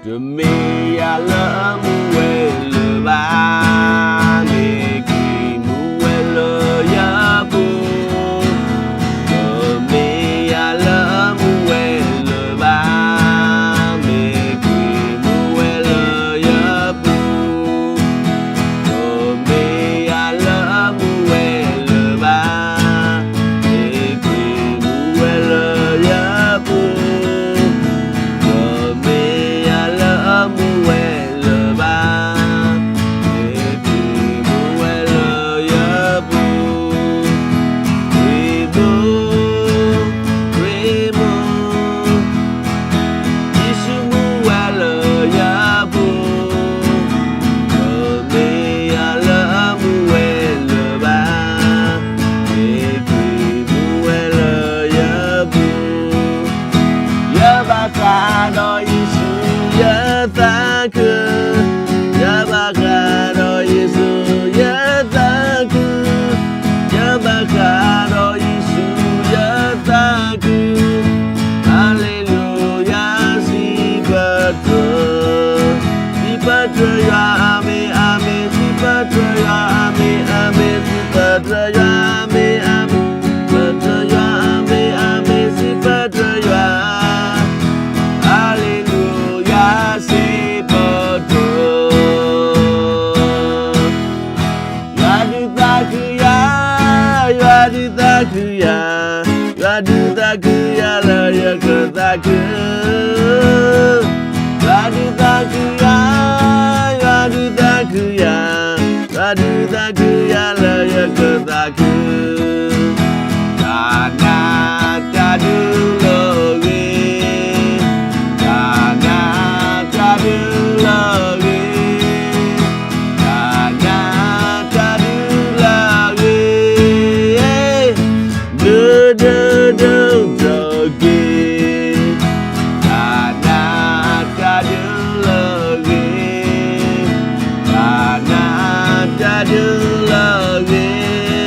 တမ့ၢ်ယၤလၢအမူဝဲလၢၤဘၣ်, မ့ၢ်ကွံမူဝဲလၢယပူၤ, တမ့ၢ်ယၤလၢအမူဝဲလၢၤဘၣ်, မ့ၢ်ကွံမူဝဲလၢယပူၤ, တမ့ၢ်ယၤလၢအမူဝဲလၢၤဘၣ်, မ့ၢ်ကွံမူဝဲလၢယပူၤ, တမ့ၢ်ယၤလၢအမူဝဲလၢၤဘၣ်, မ့ၢ်ကွံမူဝဲလၢယပူၤ, ရ့မိ, ရ့မိ, ယ့ၣ်ၡူးမူဝဲလၢယပူၤ, တမ့ၢ်ယၤလၢအမူဝဲလၢၤဘၣ်, မ့ၢ်ကွံမူဝဲလၢယပူၤ, ယဘၣ်ဃးဒီးယ့ၣ်ၡူးယသးခု, ယဘၣ်ဃးဒီးယ့ၣ်ၡူးယသးခု, ယဘၣ်ဃးဒီးယ့ၣ်ၡူးယသးခု, ဟၤလ့လူယၤ စံးပတြၢၤ, စံးပတြၢၤယွၤ အၤမ့ၣ် အၤမ့ၣ်, စံးပတြၢၤယွၤ အၤမ့ၣ် အၤမ့ၣ်, စံးပတြၢၤယွၤ အၤမ့ၣ် အၤမ့ၣ်, စံးပတြၢၤယွၤ အၤမ့ၣ် အၤမ့ၣ်, စံးပတြၢၤယွၤ ဟၤလ့လူယၤ စံးပတြၢၤ, ယွၤဒုးသးခုယၤ, ယွၤဒုးသးခုယၤ, ယွၤဒုးသးခုယၤလၢယကသးခု, ယွၤဒုးသးခုယၤ, ယွၤဒုးသးခုယၤ, ယွၤဒုးသးခုယၤလၢယကသးခု, တၢ်နးတၢ်ဒုးလၢအဂ့ၤ, တၢ်နးတၢ်ဒုးလၢအဂ့ၤ, တၢ်နးတၢ်ဒုးလၢအဂ့ၤ, ဒုးဒုးဒုးတက့ၢ်, တၢ်နးတၢ်ဒုးလၢအဂ့ၤ, တၢ်နးတၢ်ဒုးလၢအဂ့ၤ,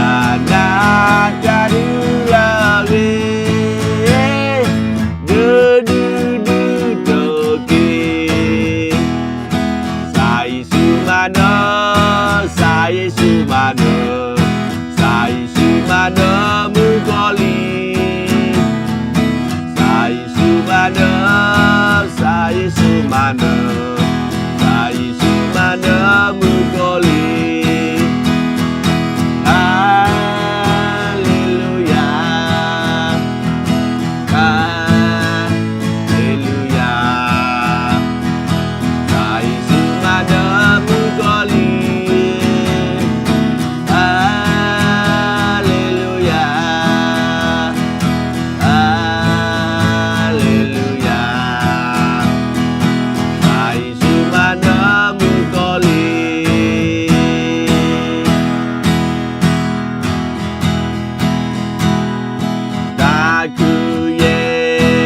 တၢ်နးတၢ်ဒုးလၢအဂ့ၤ, ဒုးဒုးဒုးတက့ၢ်, စၢ်ယ့ၣ်ၡူးမၤနၢၤ, စၢ်ယ့ၣ်ၡူးမၤနၢၤ, စၢ်ယ့ၣ်ၡူးမၤနၢၤမုၣ်ကီၤလံၢ်, စၢ်ယ့ၣ်ၡူးမၤနၢၤ, စၢ်ယ့ၣ်ၡူးမၤနၢၤ, စၢ်ယ့ၣ်ၡူးမၤနၢၤမုၣ်ကီၤလံၢ်, ဟၤလ့လူယၤ, ဟၤလ့လူယၤ, စၢ်ယ့ၣ်ၡူးမၤနၢၤမုၣ်ကီၤလံၢ်, ဟၤလ့လူယၤ, ဟၤလ့လူယၤ, စၢ်ယ့ၣ်ၡူးမၤနၢၤမုၣ်ကီၤလံၢ်, သးခုယဲၢ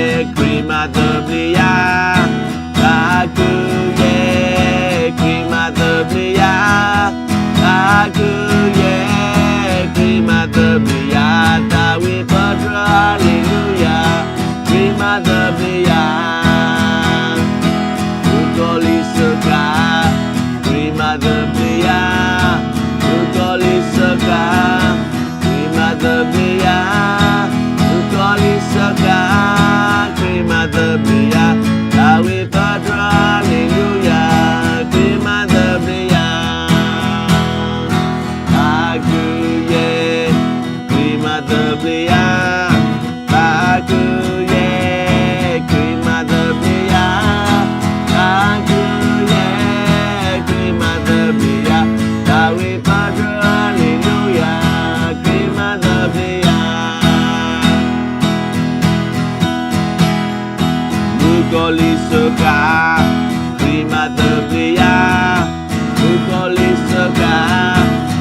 ်, ခရံာ်မၤသဘျ့ယၤ, သးခုယဲၢ်, ခရံာ်မၤသဘျ့ယၤ, သးခုယဲၢ်, ခရံာ်မၤသဘျ့ယၤ, သးဝံၣ်ပတြၢၤ ဟၤလ့လူယၤ, ခရံာ်မၤသဘျ့ယၤ, မုၣ်ကီၤလံၢ်စခါ, ခရံာ်မၤသဘျ့ယၤ, မုၣ်ကီၤလံၢ်စခါ, ခရံာ်မၤသဘျ့ယၤ, မုၣ်ကီၤလံၢ်စခါ, ခရံာ်မၤသဘျ့ယၤ, သးဝံၣ်ပတြၢၤ ဟၤလ့လူယၤ, ခရံာ်မၤသဘျ့ယၤ, သးခုယဲၢ်, ခရံာ်မၤသဘျ့ယၤ, သးခုယဲၢ်, ခရံာ်မၤသဘျ့ယၤ, သးခုယဲၢ်, ခရံာ်မၤသဘျ့ယၤ, သးဝံၣ်ပတြၢၤ ဟၤလ့လူယၤ, ခရံာ်မၤသဘျ့ယၤ, မုၣ်ကီၤလံၢ်စခါ, ခရံာ်မၤသဘျ့ယၤ, မုၣ်ကီၤလံၢ်စခါ,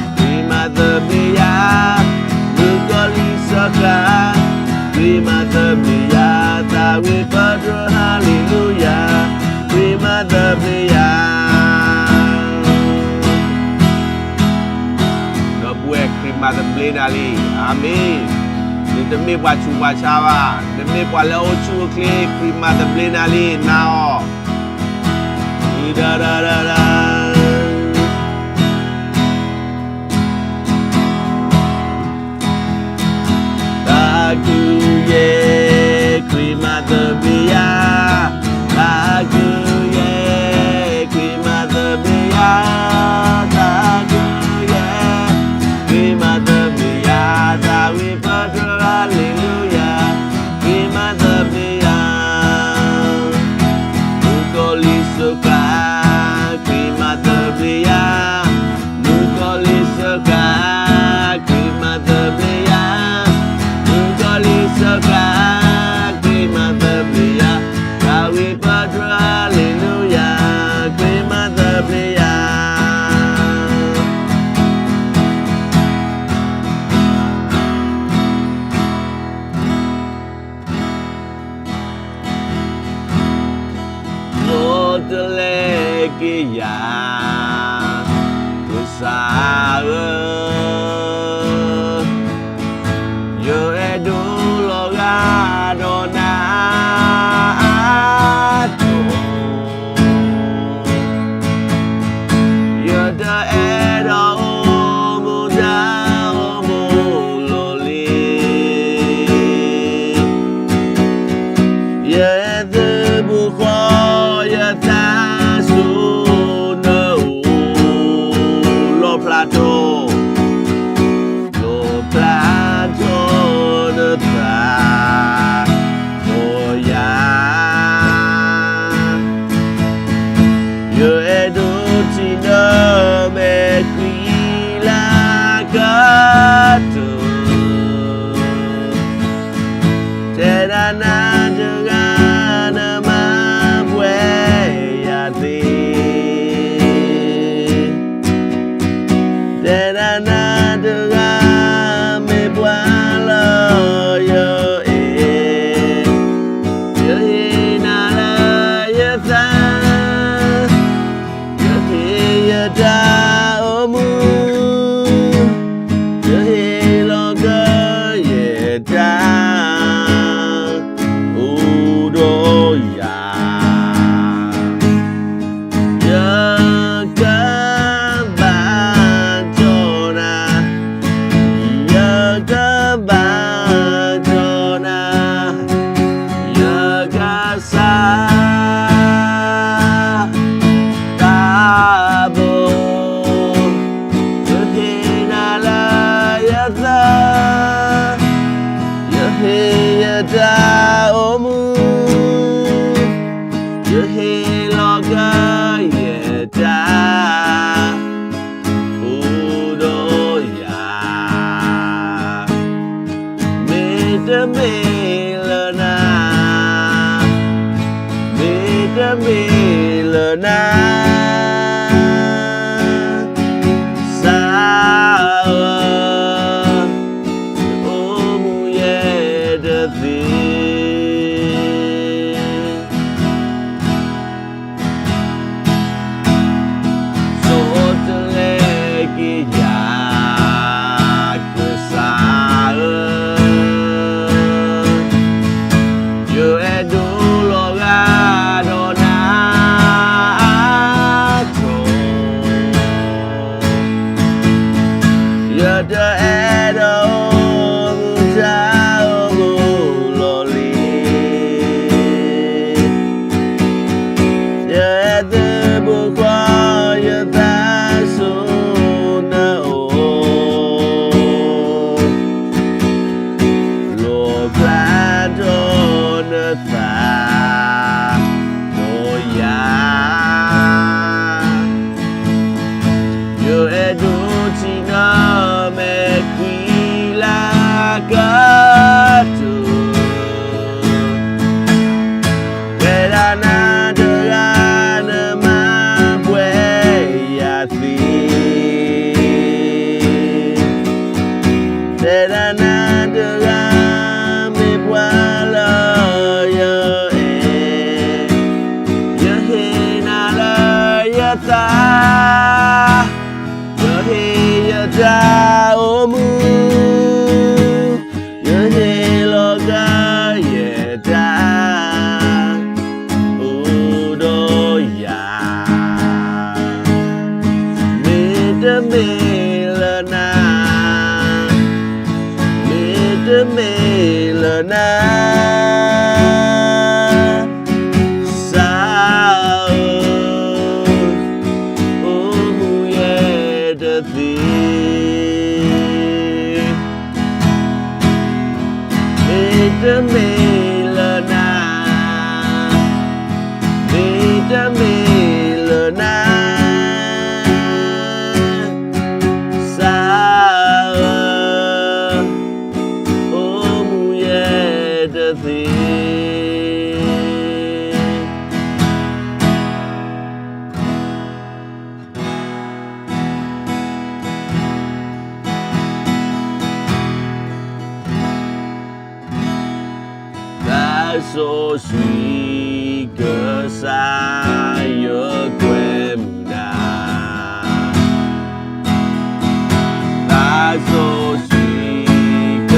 ခရံာ်မၤသဘျ့ယၤ, မုၣ်ကီၤလံၢ်စခါ, ခရံာ်မၤသဘျ့ယၤ, သးဝံၣ်ပတြၢၤ ဟၤလ့လူယၤ, ခရံာ်မၤသဘျ့ယၤ, ဒီပုၢ်ဝဲၢ် ခရံာ်မၤသဘျ့နၤလံ, အၤမ့ၣ်. တမ့ၢ်ပှၤဆူးပှၤဆါဘၣ်, တမ့ၢ်ပှၤလၢအအိၣ်ဆူၣ်အိၣ်ချ့, ခရံာ်မၤသဘျ့နၤလံ, နာ်အီၤ. သးခုယဲၢ်, ခရံာ်မၤသဘျ့ယၤ, သးခုယဲၢ်, ခရံာ်မၤသဘျ့ယၤ, သးခုယဲၢ်, ခရံာ်မၤသဘျ့ယၤ, သးဝံၣ်ပၢၢ်တြီ, ဟါလ့လူယၤ, ခရံာ်မၤသဘျ့ယၤ. မုၣ်ကီၤလံၢ်စၢဃာ်, ခရံာ်မၤသဘျ့ယၤ, မုၣ်ကီၤလံၢ်စၢဃာ်, ခရံာ်မၤသဘျ့ယၤ, မုၣ်ကီၤလံၢ်စၢဃာ်, ခရံာ်မၤသဘျ့ယၤ, သးဝံၣ်ပၢၢ်တြီ, ဟါလ့လူယၤ, ခရံာ်မၤသဘျ့ယၤ. ဒီးတလဲက့ၤယၤ ကစၢ်ဧၢ, ယအဲၣ်ဒိးလီၤဂာ်ဒီးနၤအါထီၣ်, ယတအဲၣ်ဒိးအိၣ်မူတၢ်အိၣ်မူလီၤလံ. ယအဲၣ်သုးဘူးဃီ, ယသးဆူနအိၣ်, လီၣ်ဖျါထီၣ်, လီၣ်ဖျါထီၣ်နသးဒီးယၤ. ယအဲၣ်ဒိးထံၣ်နမဲာ်ချံလၢကတၢၢ်, တဲဒၣ်နၤတဂၤနမၤပှဲၤယၤသ့, တဲဒၣ်နၤတဂၤမ့ၢ်ပှၤလၢယအဲၣ်, ယဟ့ၣ်နၤလၢယသး, ယဟ့ၣ်ယတၢ်အိၣ်မူ, ယဟ့ၣ်လီၤကၢယတၢ်အိၣ်ဒီးယၤ. ယကဘါထီၣ်နၤ, ယကဘါထီၣ်နၤ, ယကစၢ် တၢ်ဘိ, ယဟ့ၣ်နၤလၢယသး, ယဟ့ၣ်ယတၢ်အိၣ်မူ, ယဟ့ၣ်လီၤကၢယတၢ် အိၣ်ဒီးယၤ, မ့တမ့ၢ်လၢနၤ, မ့တမ့ၢ်လၢနၤ, ကစၢ်ဧၢ, ယအိၣ်မူယဲတသ့. ဆီတလဲက့ၤယၤ ကစၢ်ဧၢ, ယအဲၣ်ဒိးလီၤဂာ်ဒီးနၤအါထီၣ်, ယတအဲၣ်ဒိးအိၣ်မူတၢ်အိၣ်မူလီၤလံ. ယအဲၣ်သုးဘူးဃီ, ယသးဆူနအိၣ်, လီၣ်ဖျါထီၣ်နသး ဒီးယၤ, ယအဲၣ်ဒိးထံၣ်နမဲာ်ချံလၢက တၢ်, တဲဒၣ်နၤတဂၤနမၤပှဲၤယၤသ့, တဲဒၣ်နၤတဂၤမ့ၢ်ပှၤလၢယအဲၣ်, ယဟ့ၣ်နၤလၢယသး, ယဟ့ၣ်ယတၢ်အိၣ်မူ, ယဟ့ၣ် မ့ၢ်လၢနၤ, မ့တမ့ၢ်လၢနၤ, စၢဧၢ, အိၣ်မူယဲတသ့. မ့တမ့ၢ်လၢနၤ, မ့တမ့ၢ်လၢနၤ, စၢဧၢ, အိၣ်မူယဲတသ့. သးစီဆှံကစၢ်ယွၤကွဲမုာ်နၤ, သးစီဆှံက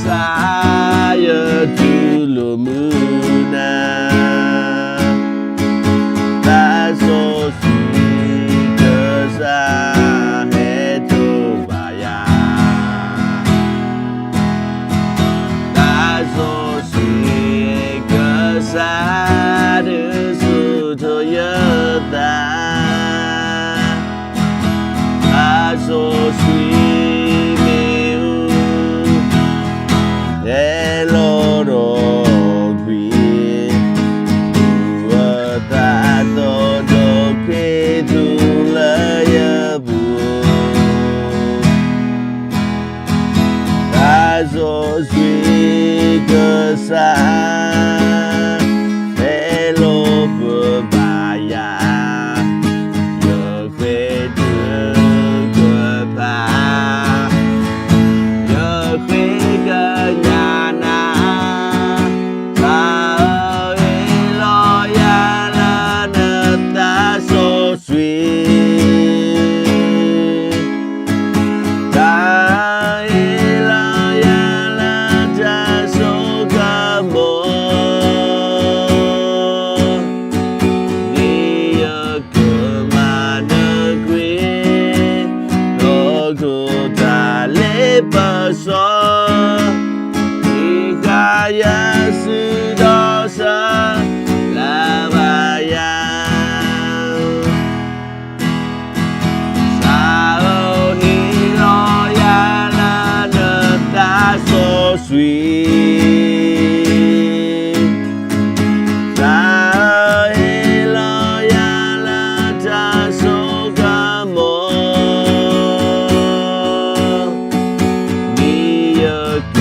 စၢ်ယွၤတူၢ်လိာ်မုာ်နၤ, သးစီဆှံကစၢ်ဟဲထိးဘၣ်ယၤ, သးစီဆှံကစၢ်ဒုးဆူၣ်ထီၣ်ယသး, သးစီဆှံမ့ၣ်အူ ဟဲလီၤဒီးကွံာ်, အသးသီၣ်ဒီးခ့သူၣ်လၢယပူၤ, သးစီဆှံကစၢ် ဟဲလီၤပၢၤဘၣ်ယၤ, ယဃ့ဒုးကဖး, ယဃ့ကညးနၤ, တၢ်ဟ့ၣ်လီၤယၤလၢနသးစီဆှံ, တၢ်ဟ့ၣ်လီၤယၤလၢတၢ်စိကမီၤ, ဒ်ယကမၤနၢၤကွံာ်, ဒီးကတၢ်လ့ပစီ ဟ့ၣ်ဃာ်ယၤစုဒီးစၢၤ လၢဘၣ်ယၤ, စၢဧၢဟ့ၣ်လီၤယၤလၢနသးစီဆှံ, စၢဧၢဟ့ၣ်လီၤယၤလၢတၢ်စိကမီၤ, ဒ်ယက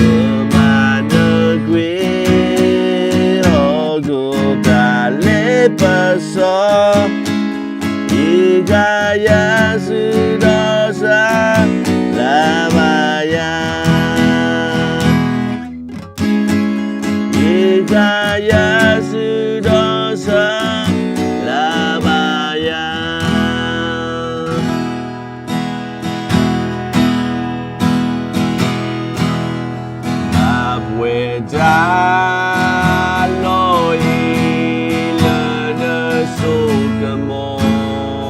မၤနၢၤကွံာ်, ဒီးကတၢ်လ့ပစီ ဟ့ၣ်ဃာ်ယၤစုဒီးစၢၤ လၢဘၣ်ယၤ, ဟ့ၣ်ဃာ်ယၤစုဒီးစၢၤ လၢဘၣ်ယၤ. မၤပှဲၤတၢ်လီၢ်အံၤ လၢနစိကမီ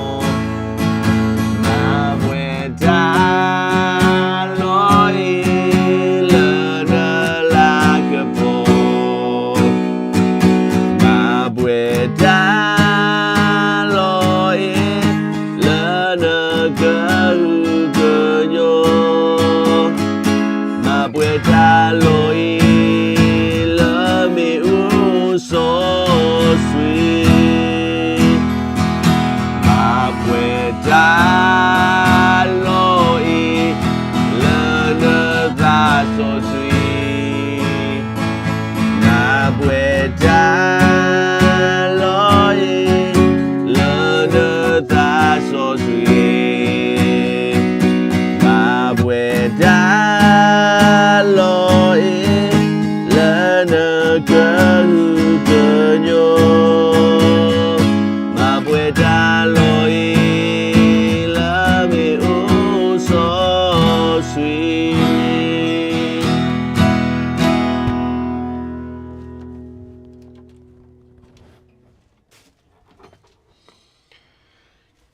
ၤ, မၤပှဲၤတၢ်လီၢ်အံၤ လၢနလၤကပီၤ, မၤပှဲၤတၢ်လီၢ်အံၤ လၢနကဟုကညီၤ, မၤပှဲၤတၢ်လီၢ်အံၤ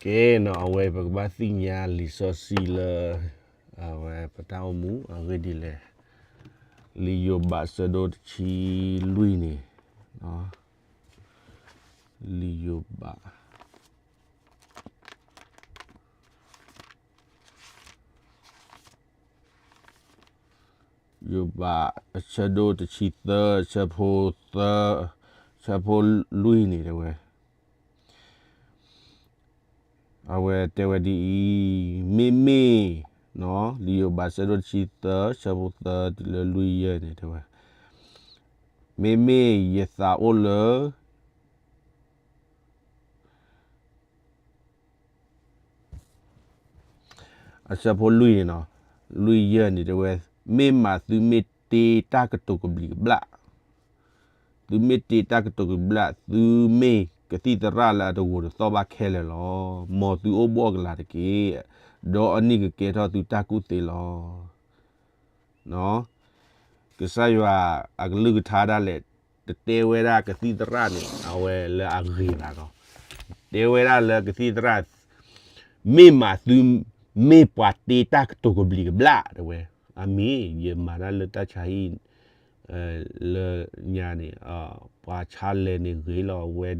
ကဲနီၤ အဝဲပကဘၣ်သ့ၣ်ညါလံာ်စီဆှံလၢ အဝဲပတၢ်အိၣ်မူအဂ့ၢ်ဒ်လဲၣ်. လံာ်ယိၤဘးအဆၢဒိၣ်တဆံလွံၢ်န့ၣ်, လံာ်ယိၤဘး ယိၤဘးအဆၢဒိၣ်တဆံသၢ အဆၢဖိသၢ အဆၢဖိလွံၢ်န့ၣ်တဲဝဲ, အဝဲတဲဝဲဒ်အံၤ, မ့မ့ၢ်, လံာ်ယိၤဘးအဆၢဒိၣ်တဆံသၢ အဆၢဖိသၢတုၤလၢလွံၢ်ယဲၢ်န့ၣ်တဲဝဲ, မ့မ့ၢ်ယသးအိၣ်လၢ အဆၢဖိလွံၢ်န့ၣ်နီၤ, လွံၢ်ယဲၢ်န့ၣ်တဲဝဲ, မ့ၢ်မးသုမ့ၢ်တ့တၢ်ကတိၤကဘျံးကဘျၣ်, သုမ့ၢ်တ့တၢ်ကတိၤကဘျၣ် သုမ့ၢ်ကသံၣ်သရၣ်လၢအတဂိာ်တသီၣ်ဘၣ်ခဲလၢာ်လီၤ. မ်သုအိၣ်ဘှီၣ်ကလာ်တက့ၢ်, ဒီးအနံၣ်ကကဲထီၣ်သုတၢ်ကူၣ်သ့လီၤ. ကစၢ်ယွၤအကလုၢ်ကထါဒၣ်လဲာ် တတဲဝဲဒၣ်ကသံၣ်သရၣ်န့ၣ် အဝဲလၢအဂ့ၤဘၣ်နီၤ, တဲဝဲဒၣ်လၢကသံၣ်သရၣ် မ့ၢ်မးသု မ့ၢ်ပှၤတ့တၢ်ကတိၤကဘျံးကဘျၣ်တဲဝဲ, အမ့ၢ်ယမၤတၢ်လၢတၢ်ဆါဟံၣ် လၢညါန့ၣ် ပှၤဆါလဲၤန့ၣ်ဂ့ၤလီၤ အဝဲ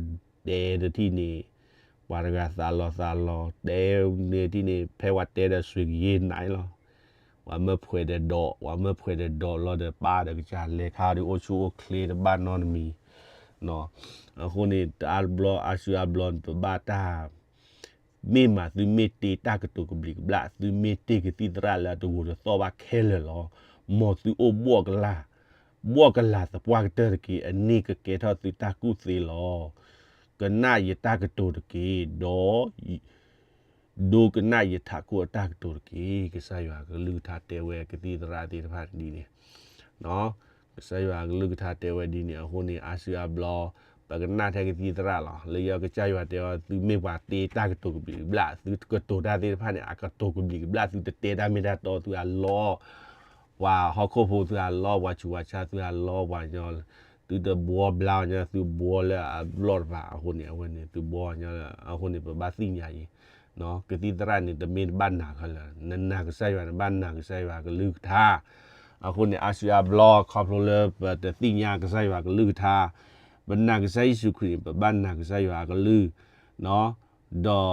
တဲတထံၣ်န့ၣ် ပှၤတဂၤသးလီၤသးလီၤ တဲန့ၣ်တထံၣ်န့ၣ် ဖဲပှၤတဲဒီးစွ့ၤကယ့ၢ်နးလီၤ. ပှၤမၢဖှဲးဒီးဒိး ပှၤမၢဖှဲးဒီးဒိးလီၤဒီးပၢ်ဒီးကစၢ်လဲၤခါဒီး အိၣ်ဆူၣ်အိၣ်ချ့တဘၣ်နီတမံၤ. အဃိန့ၣ် တအါဘျီအါစုအါဘျီန့ၣ် ပဘၣ်တၢ် မ့ၢ်မးသုမ့ၢ်တ့တၢ်ကတိၤကဘျံးကဘျၣ် သုမ့ၢ်တ့ကသံၣ်သရၣ်လၢအတဂိာ်တသီၣ်ဘၣ်ခဲလၢာ်လီၤ. မ်သုအိၣ်ဘှီၣ်ကလာ် ဘှီၣ်ကလာ်သပှၢ်ကတၢၢ်တက့ၢ်, အနံၣ်ကကဲထီၣ်သုတၢ်ကူၣ်သ့လီၤ. ကနၣ်ယတၢ်ကတိၤတက့ၢ်, ဒီး ဒိကနၣ်ယထးခိၣ်အတၢ်ကတိၤတက့ၢ်. ကစၢ်ယွၤကလုၢ်ကထါတဲဝဲကသံၣ်သရၣ်သ့ၣ်တဖၣ်ဒ်န့ၣ်, ကစၢ်ယွၤကလုၢ်ကထါတဲဝဲဒ်န့ၣ်အဃိန့ၣ် အါစုအါဘျီ ပကနၣ်ထဲကသံၣ်သရၣ်လီၤ. လၢယကစၢ်ယွၤတဲအီၤ သုမ့ၢ်ပှၤတ့တၢ်ကတိၤကဘျံးကဘျၣ် သုကတိၤတၢ်သ့ၣ်တဖၣ်န့ၣ် အကတိၤကဘျံးကဘျၣ် သုတတဲတၢ်မ့ၢ်တၢ်တီ သုအလီၢ် ပှၤဟီၣ်ခိၣ်ဖိသုအလီၢ် ပှၤဆူးပှၤဆါသုအလီၢ် ပှၤကညီ သုတဘှီဘျါအီၤညီ သုဘှီလၢအဘျီၣ်တဖၣ်အဃိန့ၣ် အဝဲန့ၣ် သုဘှီအီၤညီ အဃိန့ၣ် ပဘၣ်သ့ၣ်ညါအံၤ ကသံၣ်သရၣ်န့ၣ် တမ့ၢ်တဘၣ်နာ်ခဲလၢာ်, နနာ်ကစၢ်ယွၤ နဘၣ်နာ်ကစၢ်ယွၤကလုၢ်ကထါ. အဃိန့ၣ် အါစုအါဘျီ ခီဖျိလၢပတသ့ၣ်ညါကစၢ်ယွၤကလုၢ်ကထါ, ပနာ်ကစၢ်ယ့ၣ်ၡူးခရံာ်န့ၣ် ပဘၣ်နာ်ကစၢ်ယွၤအကလုၢ်, ဒီး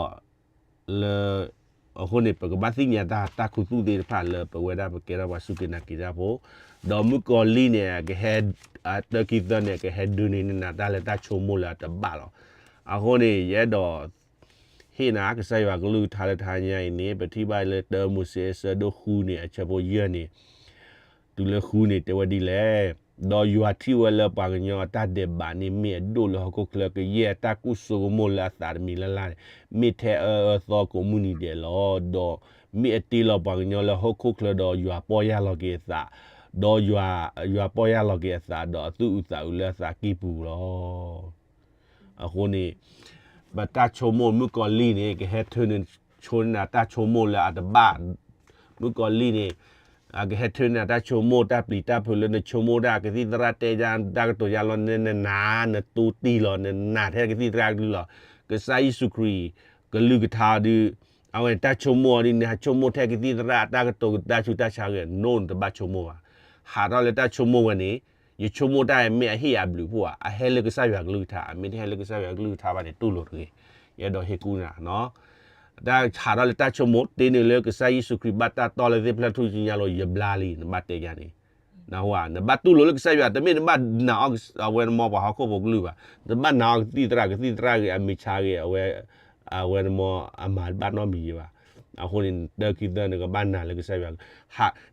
လၢ အဃိန့ၣ် ပကဘၣ်သ့ၣ်ညါတၢ်တၢ်ခူသူၣ်သ့ၣ်တဖၣ်လၢပဝဲဒၣ်ပကဲထီၣ်ပှၤစူၢ်က့ၤနာ်က့ၤတၢ်ဖိ, ဒီးမုၣ်ကီၤလံၢ်န့ၣ် ကဟဲ အတၢခံသၢန့ၣ် ကဟဲဒုးန့ၢ်နၤတၢ်လၢတၢ်ဆိကမိၣ်လၢအတဘၣ်လီၤ. အဃိန့ၣ် ယအဲၣ်ဒိး ဟ့ၣ်နၤကစၢ်ယွၤကလုၢ်ကထါလၢတဟါညါအံၤန့ၣ် ပထံၣ်ဘၣ်လၢတၢမိၤၡ့အဆၢဒိၣ်ဃုန့ၣ် အဆၢဖိယဲၢ်န့ၣ် တုၤလၢဃုန့ၣ် တဲဝဲဒ်လဲၣ်, ဒီးယွၤထံၣ်ဝဲလၢပှၤကညီအတၢ်ဒဲးဘးန့ၣ် မ့ၢ်အဒိၣ်လၢဟီၣ်ခိၣ်ချၢ ကယဲၢ်အတၢ်ကူၣ်ဆိကမိၣ်လၢအသးတမံၤလၢ်လၢ်န့ၣ် မ့ၢ်ထဲအအၢအသီကိးမုၢ်နံၤဒဲးလီၤ. ဒီးမ့ၢ်အတ့လီၤပှၤကညီလၢဟီၣ်ခိၣ်ချၢဒီးယွၤပီၢ်ယၢ်လီၤက့ၤအသး, ဒီးယွၤပီၢ်ယၢ်လီၤက့ၤအသးဒီးအသူၣ်အုးသးအုးလၢအသးကံၢ်ပူၤလီၤ. အဃိန့ၣ် ပတၢ်ဆိကမိၣ်မုၣ်ကီၤလံၢ်န့ၣ် ကဟဲထၢနုာ်ဆိနၤတၢ်ဆိကမိၣ်လၢအတဘၣ်, မုၣ်ကီၤလံၢ်န့ၣ် ကဟဲထၢနၤတၢ်ဆိကမိၣ်တၢ်ပျံၤတၢ်ဖုးလၢနဆိကမိၣ်တၢ် ကသံၣ်သရၣ်တဲယၤတၢ်ကတိၤယၤလီၤ နနၤ နတူၢ်တံၢ်လီၤ နနာ်ထဲကသံၣ်သရၣ်ကလုၢ်လီၤ. ကစၢ်ယ့ၣ်ၡူးခရံာ် ကလုၢ်ကထါဒီး အဝဲတၢ်ဆိကမိၣ်အီၤဒ်န့ၣ် ဟးဆိကမိၣ်ထဲကသံၣ်သရၣ်အတၢ်ကတိၤတၢ်ဆူးတၢ်ဆါဂ့ၤ no နတဘၣ်ဆိကမိၣ်ဘၣ်. ဟးထီၣ်လၢတၢ်ဆိကမိၣ်ဝဲန့ၣ် ယဆိကမိၣ်တၢ်မ့ၢ်အဟ့ၣ်ယၤဘျုးဖှိၣ်ဧါ, အဟဲလၢကစၢ်ယွၤကလုၢ်ကထါ အမ့ၢ်တဟဲလၢကစၢ်ယွၤကလုၢ်ကထါဘၣ်န့ၣ် တူၢ်လိာ်တဂ့ၤ. ယအဲၣ်ဒိးဟ့ၣ်ကူၣ်နၤ တၢ်ဟးထီၣ်လၢတၢ်ဆိကမိၣ် တ့နုာ်လၢကစၢ်ယ့ၣ်ၡူးခရံာ်ဘၣ်တၢ်တီလၢသ့ၣ်ဖျၢၣ်ထူၣ်စုညါလီၤ ယဘျါလံ နဘၣ်တဲယၤန့ၣ်, နဘၣ်တူၢ်လိာ်လၢကစၢ်ယွၤ တမ့ၢ်နဘၣ်နာ်အီၤဝဲနမီၢ်ပှၤဟီၣ်ခိၣ်ဖိကလုၢ်ဘၣ်, နဘၣ်နာ်အီၤကသံၣ်သရၣ် ကသံၣ်သရၣ်ဂ့ၤ အမ့ၢ်ဆါဂ့ၤ အဝဲ အဝဲနမီၢ်အမၤတဘၣ်နီတမံၤယံၤဘၣ်. အဃိန့ၣ် တၢခံသၢနကဘၣ်နာ်လၢကစၢ်ယွၤ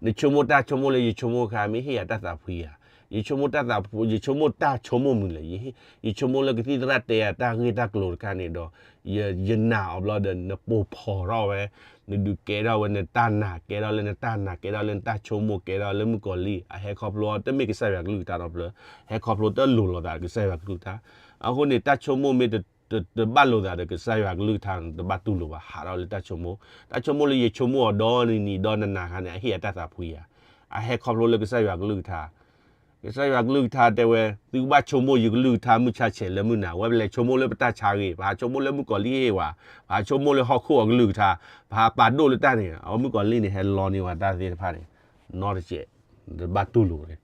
နဆိကမိၣ်တၢ်ဆိကမိၣ်လၢယဆိကမိၣ်အခါ မ့ၢ်ဟ့ၣ်ယၤတၢ်သးဖှံဧါ, ယဆိကမိၣ်တၢ်သးဖှံ ယဆိကမိၣ်တၢ်ဆိကမိၣ်မနုၤလဲၣ်, ယဆိကမိၣ်လၢကသံၣ်သရၣ်တဲယၤတၢ်ဂ့ၢ်တၢ်ကျိၤတခါန့ၣ်ဒီး ယနာ်အီၤဘျီဒီး နပိာ်ဖီၣ်ထီၣ်ဝဲ, နဒုးကဲထီၣ်ဝဲနတၢ်နာ် ကဲထီၣ်လၢနတၢ်နာ် ကဲထီၣ်လၢနတၢ်ဆိကမိၣ် ကဲထီၣ်လၢမုၣ်ကီၤလံၢ် အဟဲခီဖျိတမ့ၢ်ကစၢ်ယွၤကလုၢ်ကထါဒီဖျၢၣ်, ဟဲခီဖျိတလိၤလိာ်သးဒီးကစၢ်ယွၤကလုၢ်ကထါ. အဃိန့ၣ် တၢ်ဆိကမိၣ်မ့ၢ်တဘၣ်လိာ်သးဒီးကစၢ်ယွၤကလုၢ်ကထါ တဘၣ်တူၢ်လိာ်ဘၣ် ဟးထီၣ်လၢတၢ်ဆိကမိၣ်, တၢ်ဆိကမိၣ်လၢယဆိကမိၣ်အီၤဒီနံၤနံၤဒီနနၤခါန့ၣ် အဟ့ၣ်ယၤတၢ်သးဖှံဧါ, အဟဲခီဖျိလၢကစၢ်ယွၤကလုၢ်ကထါ, ကစၢ်ယွၤကလုၢ်ကထါတဲဝဲ, သုကဘၣ်ဆိကမိၣ်ယကလုၢ်ကထါမုၢ်ဆါဆဲးလၢမုၢ်နၤ, အဝဲပလဲၤဆိကမိၣ်လၢပတၢ်ဆါဂ့ၤ, ပဟးဆိကမိၣ်လၢမုၣ်ကီၤလံၢ်ဟ့ၣ်ဝဲ, ပဟးဆိကမိၣ်လၢဟီၣ်ခိၣ်အကလုၢ်ကထါ, ပဟးပာ်ဒိၣ်လၢတၢ်န့ၣ်, အဝဲမုၣ်ကီၤလံၢ်န့ၣ် ဟဲလီန့ၢ်ဝဲတၢ်သ့ၣ်တဖၣ်န့ၣ်, နီတစဲး, တဘၣ်တူၢ်လိာ်န့ၣ်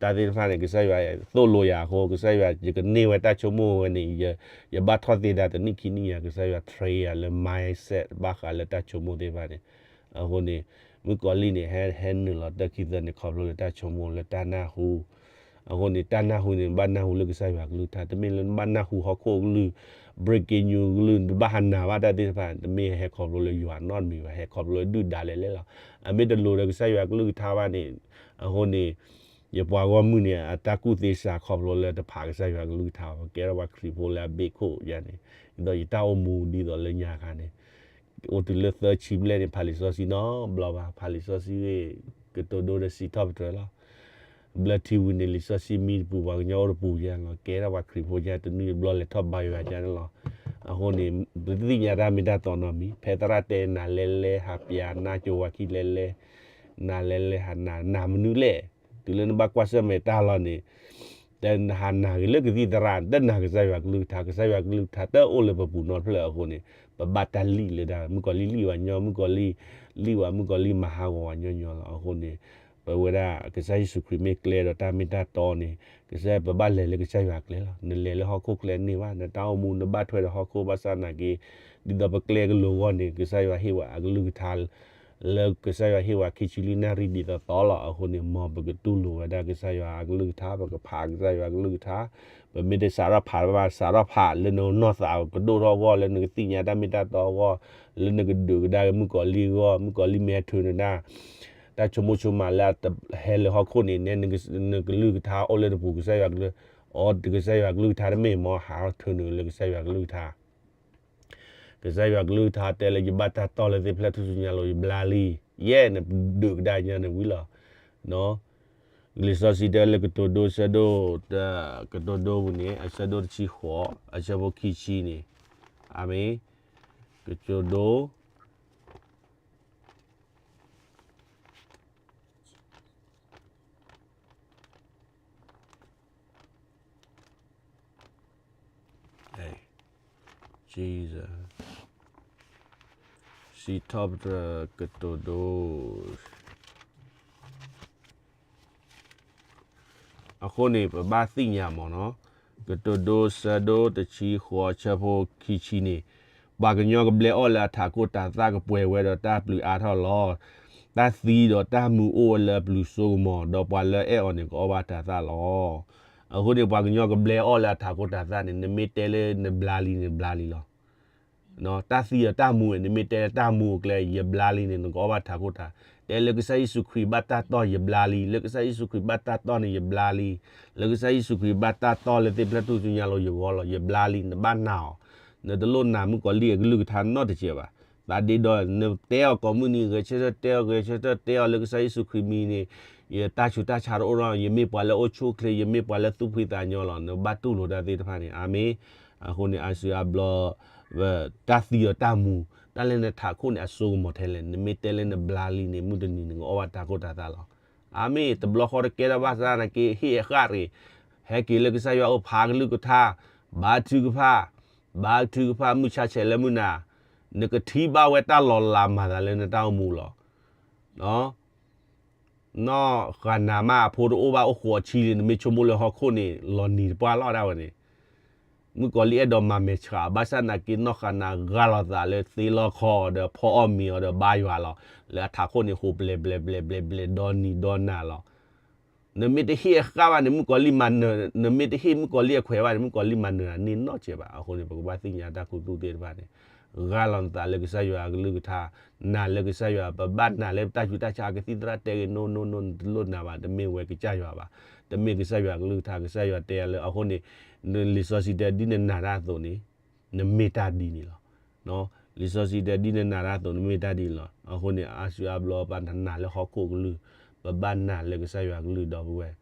တၢ်သ့ၣ်တဖၣ်န့ၣ် ကစၢ်ယွၤသိၣ်လိယၤအဃိ, ကစၢ်ယွၤ ယကန့ၢ်ဝဲတၢ်ဆိကမိၣ်ဝဲန့ၣ်, ယဘၣ်ထီၣ်သ့ဒၣ်တနံၣ်ခံနံၣ်ယၤ, ကစၢ်ယွၤ train ယၤလၢ mindset ဘၣ်ဃးလၢတၢ်ဆိကမိၣ်သ့ၣ်တဖၣ်န့ၣ်, အဃိန့ၣ်, မုၣ်ကီၤလံၢ်န့ၣ် ဟဲ ဟဲနုာ်လီၤတၢ်ခံသၢန့ၣ် ခီဖျိလၢတၢ်ဆိကမိၣ်လၢတၢ်နၢ်ဟူ, အဃိန့ၣ် တၢ်နၢ်ဟူန့ၣ် နဘၣ်နၢ်ဟူလၢကစၢ်ယွၤကလုၢ်ကထါ, တမ့ၢ်လၢနဘၣ်နၢ်ဟူဟီၣ်ခိၣ်ကလုၢ်, breaking news ကလုၢ်, နတဘၣ်ဟးနၤဘၣ်တၢ်သ့ၣ်တဖၣ်, တမ့ၢ်ဟဲခီဖျိလၢယွၤနီတမံၤဘၣ်, ဟဲခီဖျိလၢဒုၣ်ဒါလဲၤလဲၣ်လီၤ. အမ့ၢ်တလိၤဒီးကစၢ်ယွၤကလုၢ်ကထါဘၣ်န့ၣ်, အဃိန့ၣ် ယပှၤဂီၢ်မုၢ်န့ၣ် အတၢ်ကူၣ်သ့စှၤခီဖျိလၢတဖးကစၢ်ယွၤကလုၢ်ကထါ, ကဲထီၣ်ပှၤခရံာ်ဖိလၢအဘ့ၣ်ခိၣ်ယါန့ၣ်, ဒ်သိးယတၢ်အိၣ်မူဒ်သိးလၢညါခါန့ၣ်, အိၣ်တုၤလၢသၢဆံဘျဲၣ်န့ၣ် ဖးလံာ်စီဆှံနီတဘျီဘၣ်, ဖးလံာ်စီဆှံဂ့ၤ, ကတိၤဒိဒီးစံးထီၣ်ပတြၢၤလီၤ. ဘျၢထံဝံၤန့ၣ် လံာ်စီဆှံမံတပူၤ ပှၤကညီအိၣ်တပူၤယါလီၤ, ကဲထီၣ်ပှၤခရံာ်ဖိယါတနွံတဘျီလဲၤထီၣ်ဘါယွၤယါန့ၣ်လီၤ. အဃိန့ၣ်, ပသ့ၣ်ညါတၢ်မ့ၢ်တၢ်တီနီတမံၤ, ဖဲသရၣ်တဲနၤလဲၤလဲၤ ဟးပျးနါကၠိဝၤခံလဲၤလဲၤ, နၤလဲၤလဲၤဟးနၤ, နၤမနုၤလဲၣ်, တုၤလၢနဘၣ်ကွၢ်ဆၢၣ်မဲာ်တၢ်လီၤန့ၣ်, တဟးနၤဂ့ၤလၢကသံၣ်သရၣ်, တနၤကစၢ်ယွၤကလုၢ်ကထါ, ကစၢ်ယွၤကလုၢ်ကထါ တအိၣ်လၢပပူၤနီတဖျၢၣ်အဃိန့ၣ်, ပဘၣ်တၢ်လံၣ်လၢဒၣ်, မုၣ်ကီၤလံၢ်လံၣ်ဝဲညီ, မုၣ်ကီၤလံၢ်လံၣ်ဝဲ, မုၣ်ကီၤလံၢ်မၤဟးဂီၤဝဲညီညီလီၤ. အဃိန့ၣ်, ပဝဲဒၣ် ကစၢ်ယ့ၣ်ၡူးခရံာ်မ့ၢ်ကျဲဒီးတၢ်မ့ၢ်တၢ်တီန့ၣ်, ကစၢ်ယွၤ ပဘၣ်လဲၤလၢကစၢ်ယွၤကျဲလီၤ. နလဲၤလၢဟီၣ်ခိၣ်ကျဲန့ၢ်ဘၣ်, နတၢ်အိၣ်မူနဘၣ်ထွဲဒီးဟီၣ်ခိၣ်ဘၣ်ဆၣ်နာ်က့, ဒ်သိးပကျဲကလိၤအဂီၢ်န့ၣ် ကစၢ်ယွၤဟ့ၣ်ဝဲအကလုၢ်ကထါ လၢကစၢ်ယွၤဟ့ၣ်ဝဲခံဆံလွံၢ်နၣ်ရံၣ်ဒ်သိးသိးလီၤ. အဃိန့ၣ် မ်ပကတူၢ်လိာ်ဝဲဒၣ်ကစၢ်ယွၤအကလုၢ်ကထါ, ပကဖးကစၢ်ယွၤအကလုၢ်ကထါ, ပမ့ၢ်တစးထီၣ်ဖးဘၣ် စးထီၣ်ဖးလၢနနီၢ်သးကဒိၣ်ထီၣ်အဂီၢ်, လၢနကသ့ၣ်ညါတၢ်မ့ၢ်တၢ်တီအဂီၢ်, လၢနကဒုးကဒါက့ၤမုၣ်ကီၤလံၢ်အဂီၢ်, မုၣ်ကီၤလံၢ်မ့ၢ်ဟဲထုးနဒၣ် တၢ်ဆိကမိၣ်ဆိကမးလၢအတဟဲလၢဟီၣ်ခိၣ်န့ၣ်, နဲ နကလုၢ်ကထါအိၣ်လၢနပူၤ, ကစၢ်ယွၤကလုၢ်, အီ ကစၢ်ယွၤကလုၢ်ကထါတမ့ၢ်မ့ၢ် ဟးထီၣ်ထုးနုာ်လၢကစၢ်ယွၤကလုၢ်ကထါ ကစၢ်ယွၤကလုၢ်ကထါတဲလၢ ယဘၣ်တၢ်တီၢ်လၢသ့ၣ်ဖျဲၣ်ထူၣ်စုညါလိၤ ယဘျါလံ, ယဲၢ် နဒုးကဒါက့ၤညီနဝံၤလီၤ. လံာ်စီဆှံတဲလၢကတိၤဒိ ဆၢဒိၣ်, ကတိၤဒိပူၤန့ၣ် အဆၢဒိၣ်တဆံဃိး အဆၢဖိခံဆံန့ၣ်, အၤမ့ၣ်, ကတိၤဒိ Jesus, စံးထီၣ်ပတြၢၤကတိၤဒိ အဃိန့ၣ် ပဘၣ်သ့ၣ်ညါမ့ၢ်နီၤ, ကတိၤဒိဆၢဒိၣ်တဆံဃိးဆၢဖိခံဆံန့ၣ်, ပှၤကညီကဘျဲအီၣ်လၢအထးခိၣ်တၤသၣ် ကပှဲၤဝဲဒီးတၢ်ပျုၤအါထီၣ်လီၤ. တၢ်သံဒီးတၢ်မူအိၣ်ဝဲလၢအပျုၤစိကမီၤ, ဒီးပှၤလၢအဲၣ်အီၤန့ၣ် ကအီၣ်ဘၣ်တၤသၣ်လီၤ. အဃိန့ၣ် ပှၤကညီကဘျဲအီၣ်လၢအထးခိၣ်တၤသၣ်န့ၣ် နမ့ၢ်တဲလၢနဘျါလံန့ၣ် ဘျါလံလီၤ. တၢ်သံဒီးတၢ်မူန့ၣ် နမ့ၢ်တဲလၢတၢ်မူအကျဲ ယဘျါလံန့ၣ် နကအီၣ်ဘၣ်ထးခိၣ်တၤ, တဲလၢကစၢ်ယ့ၣ်ၡူးခရံာ်ဘၣ်တၢ်တီၢ် ယဘျါလံ, လၢကစၢ်ယ့ၣ်ၡူးခရံာ်ဘၣ်တၢ်တီၢ်န့ၣ် ယဘျါလံ, လၢကစၢ်ယ့ၣ်ၡူးခရံာ်ဘၣ်တၢ်တီၢ်လၢသ့ၣ်ဖျဲၣ်ထူၣ်စုညါလိၤ ယဂီၢ်လီၤ ယဘျါလံ, နဘၣ်နာ်အီၤ, နတလိၣ်နာ်မုၣ်ကီၤလံၢ်အကလုၢ်ကထါနီတစဲးဘၣ်. သးဒ့ဒီး နတဲအီၤကိးမုၢ်နံၤဂဲၤဆၢထၢၣ် တဲအီၤဂဲၤဆၢထၢၣ် တဲအီၤလၢကစၢ်ယ့ၣ်ၡူးခရံာ်မံၤန့ၣ် ယတၢ်ဆူးတၢ်ဆါတအိၣ်ထီၣ် ယမ့ၢ်ပှၤလၢအအိၣ်ဆူၣ်အိၣ်ချ့ ယမ့ၢ်ပှၤလၢသူၣ်ဖှံသးညီလီၤ နဘၣ်တူၢ်လိာ်တၢ်သ့ၣ်တဖၣ်န့ၣ် အၤမ့ၣ်. အဃိန့ၣ် အါစုအါဘျီ တၢ်သံဒီးတၢ်မူ တၢ်လၢနထးခိၣ်န့ၣ် အစိကမီၤထဲလဲၣ် နမ့ၢ်တဲလၢနဘျါလံန့ၣ် မုၢ်တနံၤန့ၣ် ကအီၣ်ဘၣ်ထးခိၣ်တၤသၣ်လီၤ. အၤမ့ၣ်. တဘျီဃီတကဲထီၣ်ဘၣ်ဆၣ်နာ်က့ ဟ့ၣ်အဃၣ်ရ့ၣ် ဟဲက့ၤလၢကစၢ်ယွၤအိၣ်ဖးကလုၢ်ကထါ ဘါထုကဖၣ် ဘါထုကဖၣ် မုၢ်ဆါဆဲးလၢမုၢ်နၤ နကထံၣ်ဘၣ်ဝဲတၢ်လီၤလးမၤသးလၢနတၢ်အိၣ်မူလီၤ. နီၢ်ဃၤနၤမ့ၢ်အဖိတအိၣ်ဘၣ်အိၣ်ဃိးဆံလံ နမ့ၢ်ဆိကမိၣ်လၢဟီၣ်ခိၣ်န့ၣ် လီၤနံၤတပှၢ်လီၤဒၣ်ဝဲန့ၣ်. မုၣ်ကီၤလံၢ်အဲၣ်ဒိးမၤမဲာ်ဆှး ဘၣ်ဆၣ်နာ်က့ နီၢ်ဃၤနၤဂၢ်လီၤသးလၢသ့လီခီဒီး ဖီအီၣ်မ့ၤအီၤဒီးဘါယွၤလီၤ. လၢအထးခိၣ်န့ၣ် ဟိးဘျဲးဘျဲးဘျဲးဘျဲးဘျဲး ဒီနံၤဒီနၤလီၤ. နမ့ၢ်တဟ့ၣ်အဃၣ်ဘၣ်န့ၣ် မုၣ်ကီၤလံၢ်မၤနၢၤ, နမ့ၢ်တဟ့ၣ်မုၣ်ကီၤလံၢ်အခွဲးဘၣ်န့ၣ် မုၣ်ကီၤလံၢ်မၤနၢၤနၤန့ၢ်နီတစဲးဘၣ်. အဃိန့ၣ် ပကဘၣ်သ့ၣ်ညါတၢ်ခူသူၣ်သ့ၣ်တဖၣ်န့ၣ် ဂၢ်လီၤနသးလၢကစၢ်ယွၤအကလုၢ်ကထါ, နာ်လၢကစၢ်ယွၤ, ပဘၣ်နာ်လၢပတၢ်ဆူးတၢ်ဆါ ကသံၣ်သရၣ်တဲဂ့ၤ no no no နတလိၣ်နာ်ဘၣ်, တမ့ၢ်ဝဲကစၢ်ယွၤဘၣ်, တမ့ၢ်ကစၢ်ယွၤအကလုၢ်ကထါ, ကစၢ်ယွၤတဲယၤလၢ အဃိန့ၣ် လံာ်စီဆှံတဲ ဒ်နနာ်တၢ်အသိးန့ၣ် နမ့ၢ်တၢ်ဒ်န့ၣ်လီၤ. လံာ်စီဆှံတဲ ဒ်နနာ်တၢ်အသိး နမ့ၢ်တၢ်ဒ်န့ၣ်လီၤ. အဃိန့ၣ် အါစုအါဘျီ ပနာ်လၢဟီၣ်ခိၣ်ကလုၢ်, ပဘၣ်နာ်လၢကစၢ်ယွၤကလုၢ်ဒီပုၢ်ဝဲၢ်.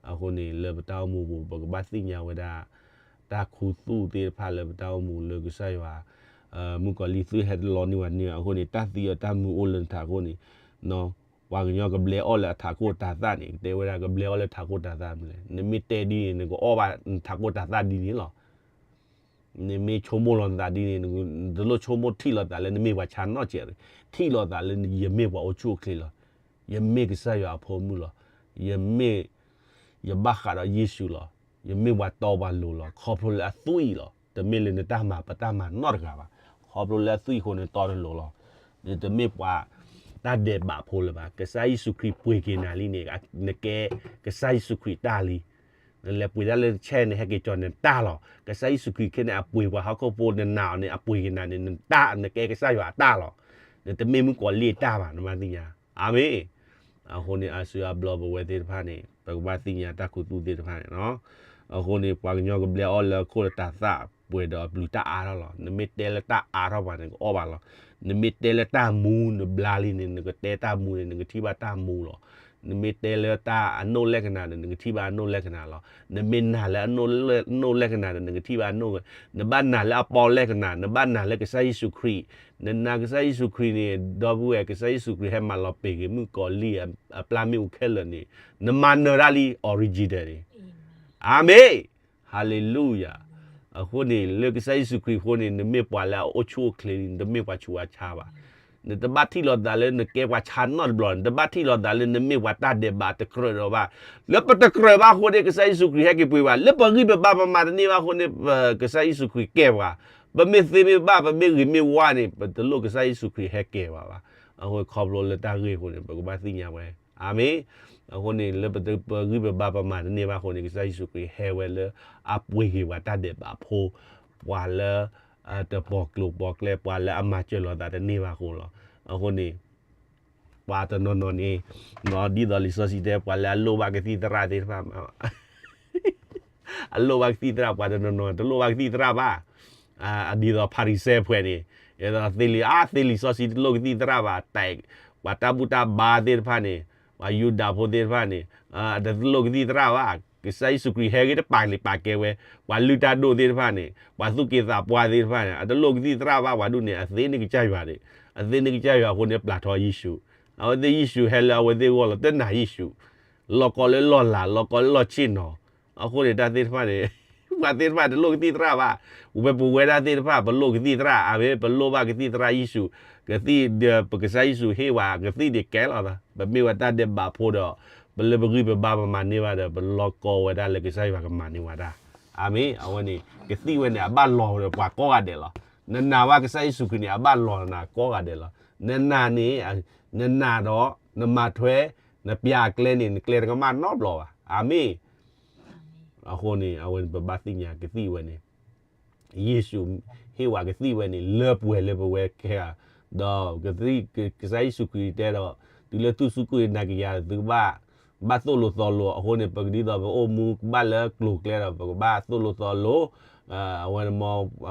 အဃိန့ၣ် လၢပတၢ်အိၣ်မူပူၤ ပကဘၣ်သ့ၣ်ညါဝဲဒၣ် တၢ်ခူသူၣ်သ့ၣ်တဖၣ်လၢပတၢ်အိၣ်မူလၢကစၢ်ယွၤ, မုၣ်ကီၤလံၢ်သုဟဲတလီၤန့ၢ်ဝဲန့ၣ်, အဃိန့ၣ် တၢ်သံအီၤတၢ်မူအိၣ်လၢနထးခိၣ်န့ၣ်, ပှၤကညီကဘျဲအီၣ်လၢအထးခိၣ်တၤသၣ်န့ၣ် ကတဲဝဲဒၣ်ကဘျဲအီၣ်လၢထးခိၣ်တၤသၣ်မနုၤလဲၣ်, နမ့ၢ်တဲဒ်န့ၣ် နကအီၣ်ဘၣ်နထးခိၣ်တၤသၣ်ဒ်န့ၣ်လီၤ. နမ့ၢ်ဆိကမိၣ်လီၤနသးဒ်န့ၣ် နတလိၣ်ဆိကမိၣ်ထံၣ်လိာ်သးလၢနမ့ၢ်ပှၤဆါနီၣ်စဲးရ့ၣ်, ထံၣ်လိာ်သးလၢယမ့ၢ်ပှၤအိၣ်ဆူၣ်အိၣ်ချ့လီၤ. ယမ့ၢ်ကစၢ်ယွၤအဖိမုၣ်လီၤ. ယမ့ၢ် ယဘၣ်ဃးဒီးယ့ၣ်ၡူးလီၤ. ယမ့ၢ်ပှၤတီပှၤလိၤလီၤ. ခီဖျိလၢအသွံၣ်လီၤ. တမ့ၢ်လၢနတၢ်မၤပတၢ်မၤနီတဂၤဘၣ်. ခီဖျိလၢအသွံၣ်အဃိန့ၣ်တီနလိၤလီၤ. နတမ့ၢ်ပှၤတၢ်ဒဲးဘးဖိလၢၤဘၣ်. ကစၢ်ယ့ၣ်ၡူးခရံာ်ပှ့ၤက့ၤနၤလံန့ၣ် နကဲကစၢ်ယ့ၣ်ၡူးခရံာ်တၢ်လံ. နလဲၤပှ့ၤတၢ်လၢဆဲန့ၣ် ဟဲက့ၤကၠီနတၢ်လီၤ. ကစၢ်ယ့ၣ်ၡူးခရံာ်ခဲန့ၣ် အပှ့ၤပှၤဟီၣ်ခိၣ်ဖိ နနာ်အီၤန့ၣ် အပှ့ၤက့ၤနၤန့ၣ် နတၢ် နကဲကစၢ်ယွၤအတၢ်လီၤ. နတမ့ၢ်မုၣ်ကီၤလံၢ်အတၢ်ဘၣ် နဘၣ်သ့ၣ်ညါ. အၤမ့ၣ်. အဃိန့ၣ် အါစုအါဘျီပဝဲသ့ၣ်တဖၣ်န့ၣ် ပကဘၣ်သ့ၣ်ညါတၢ်ခူသူၣ်သ့ၣ်တဖၣ်န့ၣ် အဃိန့ၣ် ပှၤကညီကဘျဲအီၣ်လၢအခိၣ်လၢတၤသၣ်ပှဲၤဒီးအပျုၤတၢ်အါထီၣ်လီၤ. နမ့ၢ်တဲလၢတၢ်အါထီၣ်ပှၤန့ၣ် ကအီၣ်ဘၣ်လီၤ. နမ့ၢ်တဲလၢတၢ်မူနဘျါလံန့ၣ် နကတဲတၢ်မူန့ၣ် နကထံၣ်ဘၣ်တၢ်မူလီၤ. နမ့ၢ်တဲလၢတၢ်အနိၣ်လဲကနၤန့ၣ် နကထံၣ်ဘၣ်အနိၣ်လဲကနၤလီၤ. နမ့ၢ်နာ်လၢအနိၣ်လဲကနၤန့ၣ် နကထံၣ်ဘၣ်အနိၣ်, နဘၣ်နာ်လၢအပီလဲကနၤ, နဘၣ်နာ်လၢကစၢ်ယ့ၣ်ၡူးခရံာ်, နနာ်ကစၢ်ယ့ၣ်ၡူးခရံာ်န့ၣ် ဒီပုၢ်ဝဲၢ် ကစၢ်ယ့ၣ်ၡူးခရံာ်ဟဲမၤလီၤပံာ်က့ၤမုၣ်ကီၤလံၢ်အပျၢ်မ့ၣ်အူခဲလၢာ်န့ၣ် နမၤနၢၤတၢ်လံ original န့ၣ်. အၤမ့ၣ်. ဟၤလ့လူယၤ. အဃိန့ၣ် လၢကစၢ်ယ့ၣ်ၡူးခရံာ်အဃိန့ၣ် နမ့ၢ်ပှၤလၢအအိၣ်ဆူၣ်အိၣ်ချ့လံ, နတမ့ၢ်ပှၤဆူးပှၤဆါဘၣ်. နတဘၣ်ထံၣ်လိာ်သးလၢနကဲပှၤဆါနီတဘျီ, နတဘၣ်ထံၣ်လိာ်သးလၢနမ့ၢ်ပှၤတၢ်ဒဲးဘးတကြၢးဒီးဘၣ်. လၢပတကြၢးဘၣ်အဃိန့ၣ် ကစၢ်ယ့ၣ်ၡူးခရံာ်ဟဲက့ၤပှ့ၤဘၣ်, လၢပဂံၢ်ပဘါပမၤတန့ၢ်ဘၣ်အဃိန့ၣ် ကစၢ်ယ့ၣ်ၡူးခရံာ်ကဲပှၤ, ပမ့ၢ်သ့မ့ၢ်ဘၣ် ပမ့ၢ်ဂ့ၤမ့ၢ်ဝါန့ၣ် ပတလိၣ်ကစၢ်ယ့ၣ်ၡူးခရံာ်ဟဲကဲပှၤဘၣ်. အဃိခီဖျိလၢတၢ်ဂ့ၢ်အဃိန့ၣ် ပကဘၣ်သ့ၣ်ညါဝဲ အၤမ့ၣ်. အဃိန့ၣ် လၢပဂံၢ်ပဘါပမၤတန့ၢ်ဘၣ်အဃိန့ၣ် ကစၢ်ယ့ၣ်ၡူးခရံာ်ဟဲဝဲလၢအပှ့ၤက့ၤပှၤတၢ်ဒဲးဘးဖိ, ပှၤလၢ တပိာ်ကျိၤပိာ်ကျဲ ပှၤလၢအမၤစၢၤလိာ်သးတန့ၢ်ဘၣ်အဃိလီၤ. အဃိန့ၣ် ပှၤတနီၤနီၤန့ၣ် ဒ်သိးလံာ်စီဆှံတဲ ပှၤလၢအလိၣ်ဘၣ်ကသံၣ်သရၣ်သ့ၣ်တဖၣ် အလိၣ်ဘၣ်ကသံၣ်သရၣ် ပှၤတနီၤနီၤ တလိၣ်ဘၣ်ကသံၣ်သရၣ်ဘၣ်. ဒ်သိးဖၤရံၤၡဲဖှဲးန့ၣ် သ့လံ အါ သ့လံာ်စီဆှံတလိၣ်ကသံၣ်သရၣ်ဘၣ်, တဲ ပှၤတၢ်ဘူၣ်တၢ်ဘါသ့ၣ်တဖၣ်န့ၣ် ပှၤယူဒၤဖိသ့ၣ်တဖၣ်န့ၣ် တလိၣ်ကသံၣ်သရၣ်ဘၣ်. ကစၢ်ယ့ၣ်ၡူးခရံာ်ဟဲဂ့ၤတပာ်လံာ်ပာ်ကဲဝဲ, ပှၤလုၢ်တၢ်ဒိၣ်သ့ၣ်တဖၣ်န့ၣ် ပှၤသူၣ်က့သးပှၢ်သ့ၣ်တဖၣ်န့ၣ် အတလိၣ်ကသံၣ်သရၣ်ဘၣ်. ပှၤဒူၣ်န့ၣ် အသ့န့ၢ်ကစၢ်ယွၤဒၣ်, အသ့န့ၢ်ကစၢ်ယွၤအဃိန့ၣ် ပျၢ်ထီၣ်ယ့ၣ်ၡူး. အဝဲသ့ၣ်ယ့ၣ်ၡူးဟဲလၢအဝဲသ့ၣ်အဂီၢ်လီၤ တနာ်ယ့ၣ်ၡူး, လီၤကီလၢလီၢ်လၤ လီၤကီလၢလီၢ်ဆ့ၣ်နီၤ. အဃိန့ၣ် တၢ်သ့ၣ်တဖၣ်န့ၣ် ပှၤသ့ၣ်တဖၣ်တလိၣ်ကသံၣ်သရၣ်ဘၣ်. ဝဲပဝဲဒၣ်သ့ၣ်တဖၣ် ပလိၣ်ကသံၣ်သရၣ် အဝဲ ပလိၣ်ဘၣ်ကသံၣ်သရၣ်ယ့ၣ်ၡူး, ကသံၣ်ဒီး ပကစၢ်ယ့ၣ်ၡူးဟ့ၣ်ဝဲကသံၣ်ဒံးကဲလီၤ. ပမ့ၢ်ဝဲတၢ်ဒဲးဘးဖိဒီး ပလၢပဂံၢ်ပဘါပမၤန့ၢ်ဘၣ်ဒီး ပလီၤကီဝဲဒၣ်လၢကစၢ်ယွၤကမၤန့ၢ်ဝဲဒၣ်. အၤမ့ၣ်. အဝဲန့ၣ် ကသံၣ်ဝဲန့ၣ် အဘၣ်လီၤဒီးပှၤကိးဂၤဒဲးလီၤ. နနာ်ဝဲကစၢ်ယ့ၣ်ၡူးခရံာ်န့ၣ် အဘၣ်လီၤနၤကိးဂၤဒဲးလီၤ. နနာ်န့ၣ် နနာ်ဒီး နမၤထွဲ နပျၢ်အကျဲန့ၣ် နကျဲတကမၣ်နီတဘျီဘၣ်. အၤမ့ၣ်. အဃိန့ၣ် အဝဲန့ၣ် ပဘၣ်သ့ၣ်ညါကသံၣ်ဝဲန့ၣ် ယ့ၣ်ၡူးဟ့ၣ်ဝဲကသံၣ်ဝဲန့ၣ် လၢပှဲၤလၢပဝဲခဲဂၤ, ဒီးကသံၣ် ကစၢ်ယ့ၣ်ၡူးခရံာ်တဲဒီး တုၤလၢသူၣ်စူၤကိၢ်နာ်ကယၤ သုကဘၣ် ဘၣ်သိၣ်လိသီလိ အဃိန့ၣ် ပကဒ်သိးပအိၣ်မူ ကဘၣ်လၢကျိၤကျဲဒီး ပကဘၣ်သိၣ်လိသီလိ အဝဲ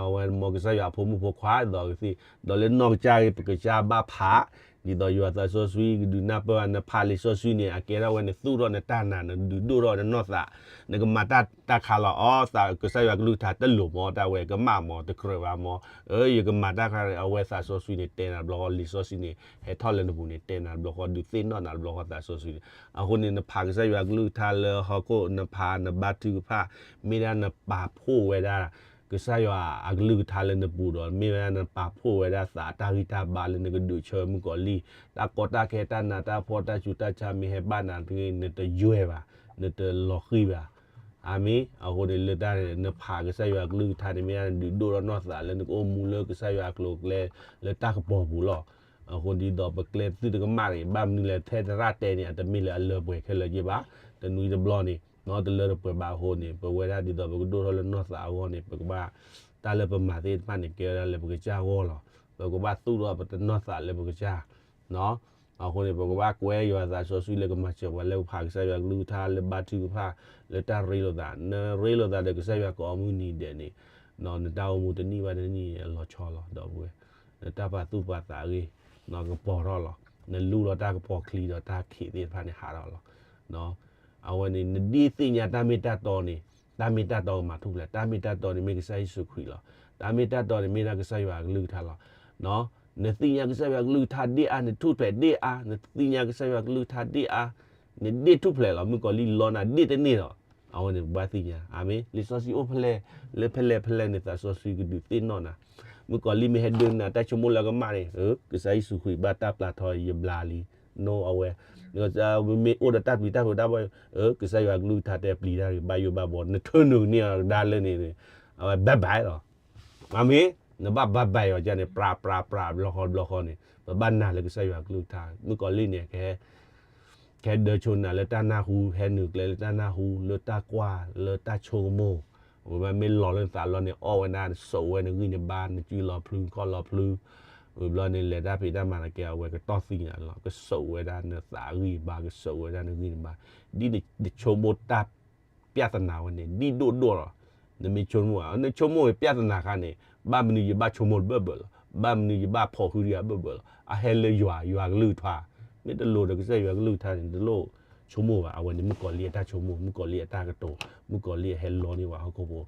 အဝဲန့ၣ်မ်ကစၢ်ယွၤအဖိမုၣ်ဖိခွါ ဒ်သိးကသံၣ် ဒီးလၢနီၢ်ကစၢ်ဂ့ၤ ပကစၢ်ဘၣ်ဖး ဒ်သိးယွၤသးစီဆှံ ကဒုးနၢ်ပၢၢ် နဖးလံာ်စီဆှံန့ၣ် အကဲထီၣ်ဝဲ နသူၣ်ထီၣ်နတၢ်နာ် နဒုးဒိၣ်ထီၣ်နနီၢ်သး နကမၤတၢ်တၢ်ခါလီၤ. အီ သးကစၢ်ယွၤကလုၢ်ကထါတလိၤမၢ် တၢ်ဝဲကမၣ်မၢ် တကြၢးဘၣ်မၢ် ယကမၤတၢ်ခါန့ၣ် အဝဲသးစီဆှံန့ၣ် တဲနၤတဘျီဃီ လံာ်စီဆှံန့ၣ် ဟဲထီၣ်လၢနပူၤန့ၣ် တဲနၤတဘျီဃီ ဒုးသ့ၣ်နီၣ်နၤတဘျီဃီသးစီဆှံန့ၣ် အဃိန့ၣ် နဖးကစၢ်ယွၤကလုၢ်ကထါလၢဟီၣ်ခိၣ် နဖး နဘါထုကဖၣ် မ့ၢ်ဒၣ်နပာ်ဖှိၣ်ဝဲဒၣ် ကစၢ်ယွၤအကလုၢ်ကထါလၢနပူၤဒီး မ့ၢ်ဝဲဒၣ်နပာ်ဖှိၣ်ဝဲဒၣ်သးတၢ်ဂံၢ်တၢ်ဘါလၢနကဒုးဆၢမုၣ်ကီၤလံၢ် တၢ်ကီတၢ်ခဲ တၢ်နးတၢ်ဖှီၣ် တၢ်ဆူးတၢ်ဆါ မ့ၢ်ဟဲဘၣ်နၤတဂ့ၤ နတယွဲၢ်ဘၣ် နတလီၤဃံၤဘၣ်. အၤမ့ၣ်. အဃိန့ၣ် လၢတၢ်န့ၣ် နဖးကစၢ်ယွၤကလုၢ်ကထါန့ၣ် မ့ၢ်ဒၣ်နဒုးဒိၣ်ထီၣ်နီၢ်သးလၢနကအိၣ်မူလၢကစၢ်ယွၤအကျိၤအကျဲလၢတၢ်ကပီၤပူၤလီၤ. အဃိဒ်သိးပကျဲသုတကမၣ်န့ၣ် ဘၣ်မနုၤလဲၣ် ထဲသရၣ်တဲန့ၣ် အတမ့ၢ်လၢအလၢပှဲၤခဲလၢာ်ယဲၢ်ဘၣ်. တနွံတဘျီန့ၣ် တလၢတပှဲၤဘၣ်အဃိန့ၣ် ပဝဲဒၣ်ဒ်သိးပကဒိၣ်ထီၣ်လၢနီၢ်သးအဂီၢ်န့ၣ် ပကဘၣ် တၢ်လၢပမၤသ့ၣ်တဖၣ်န့ၣ် ကဲဝဲဒၣ်လၢပကစၢ်အဂီၢ်လီၤ. ပကဘၣ်သူၣ်ထီၣ်ပတနီၢ်သးလၢပကစၢ် အဃိန့ၣ် ပကဘၣ်ကွဲယွၤသးစီဆှံလၢကမၤစၢၤပှၤလၢပဖးကစၢ်ယွၤကလုၢ်ကထါလၢဘါထုကဖၣ် လၢတၢ်ရ့လိာ်သး နရ့လိာ်သးဒီးကစၢ်ယွၤကအီမုၢ်နံၤဒဲးန့ၣ် နတၢ်အိၣ်မူတနံၣ်ဘၣ်တနံၣ်အလီၤဆီလီၤ ဒီပုၢ်ဝဲၢ် နတၢ်ပာ်သူၣ်ပာ်သးအဂ့ၢ် ကပီၤထီၣ်လီၤ. နလူလီၤတၢ်ကပီၤချံဒီးတၢ်ခံးသ့ၣ်တဖၣ်န့ၣ်ဟးထီၣ်လီၤ. အဝဲန့ၣ် နဒ်သ့ၣ်ညါတၢ်မ့ၢ်တၢ်တီန့ၣ် တၢ်မ့ၢ်တၢ်တီကမၤထူၣ်ဖျဲး တၢ်မ့ၢ်တၢ်တီန့ၣ်မ့ၢ်ကစၢ်ယ့ၣ်ၡူးခရံာ်လီၤ. တၢ်မ့ၢ်တၢ်တီန့ၣ်မ့ၢ်ဒၣ်ကစၢ်ယွၤအကလုၢ်ကထါလီၤ. နသ့ၣ်ညါကစၢ်ယွၤကလုၢ်ကထါဒ်အါ, နထူၣ်ဖျဲးဒ်အါ, နသ့ၣ်ညါကစၢ်ယွၤကလုၢ်ကထါဒ်အါ, နဒ့ၣ်ထူၣ်ဖျဲးလီၤ. မုၣ်ကီၤလံၢ်လီနၤဒ့ၣ်တန့ၢ်လီၤ. အဝဲန့ၣ်ပဘၣ်သ့ၣ်ညါ, အၤမ့ၣ်. လံာ်စီဆှံအိၣ်ဖဲလဲၣ်, လၢဖဲလဲၣ်ဖဲလဲၣ်န့ၣ် သးစီဆှံကဒုးသ့ၣ်နီၣ်နၤ. မုၣ်ကီၤလံၢ်မ့ၢ်ဟဲဒုးနၤတၢ်ဆိကမိၣ်လၢအကမၣ်န့ၣ်, ကစၢ်ယ့ၣ်ၡူးခရံာ်ဘၣ်တၢ်ပျၢ်ထီယဘျါလံ, နီၣ်အဝဲ, မ့ၢ်အိၣ်ဒီးတၢ်ပျံၤတၢ်ဖုးတၢ်ဘီ, ကစၢ်ယွၤကလုၢ်ကထါတဲပျံၤတၢ်ဂ့ၤ ဘၣ်ယိၣ်ဘၣ်ဘီ, နထၢနုာ်န့ၢ်အီၤကဒါလၢန့ၣ်, အဝဲဘၣ်ဘၣ်လီၤ. အၤမ့ၣ်. နဘၣ်ဘၣ်ဘၣ်အီၤကန့ၣ် ပြးပြးပြး ဘျီဃီဘျီဃီန့ၣ် ပဘၣ်နာ်လၢကစၢ်ယွၤကလုၢ်ကထါ. မုၣ်ကီၤလံၢ်န့ၣ် ကဟဲဒၢဆိနၤလၢတၢ်နၢ်ဟူ, ဟဲနုာ်ကျဲလၢတၢ်နၢ်ဟူ, လၢတၢ်ကွၢ်, လၢတၢ်ဆိကမိၣ်, ဝံၤဘျီမ့ၢ်လီၤလၢနသးလီၤန့ၣ် အီၣ်ဝဲဒၣ် နစိာ်ဝဲနဂံၢ်နဘါ, နစုလီၤဖျူ နခီၣ်လီၤဖျူ, ဝံၤဘျီန့ၣ် လဲၤတၢ်ဖံးတၢ်မၤတကဲ အဝဲကတီၢ်သံနၤလီၤ. ကစိာ်ဝဲဒၣ်နသးဂံၢ်ဘါ, ကစိာ်ဝဲဒၣ်နဂံၢ်နဘါ, ဒ်နဆိကမိၣ်တၢ် ပြဿနာဝဲန့ၣ် ဒ်ဒိၣ်ဒိၣ်လီၤ. နမ့ၢ်ဆိကမိၣ်, နဆိကမိၣ်ဝဲပြဿနာခါန့ၣ်, ဘၣ်မနုၤယဘၣ်ဆိကမိၣ်တဘၢၣ်ဘၢၣ်လီၤ. ဘၣ်မနုၤယဘၣ်ဖီၣ်ဃုာ်ဒီးအဘၢၣ်ဘၢၣ်လီၤ. အဟဲလၢယွၤ, ယွၤကလုၢ်ကထါ, မ့ၢ်တလိၤဒီးကစၢ်ယွၤကလုၢ်ကထါန့ၣ် တလိၣ်ဆိကမိၣ်ဘၣ်. အဝဲန့ၣ်မုၣ်ကီၤလံၢ်အတၢ်ဆိကမိၣ်, မုၣ်ကီၤလံၢ်အတၢ်ကတိၤ, မုၣ်ကီၤလံၢ်အဟဲလီန့ၢ်ပှၤဟီၣ်ခိၣ်ဖိ.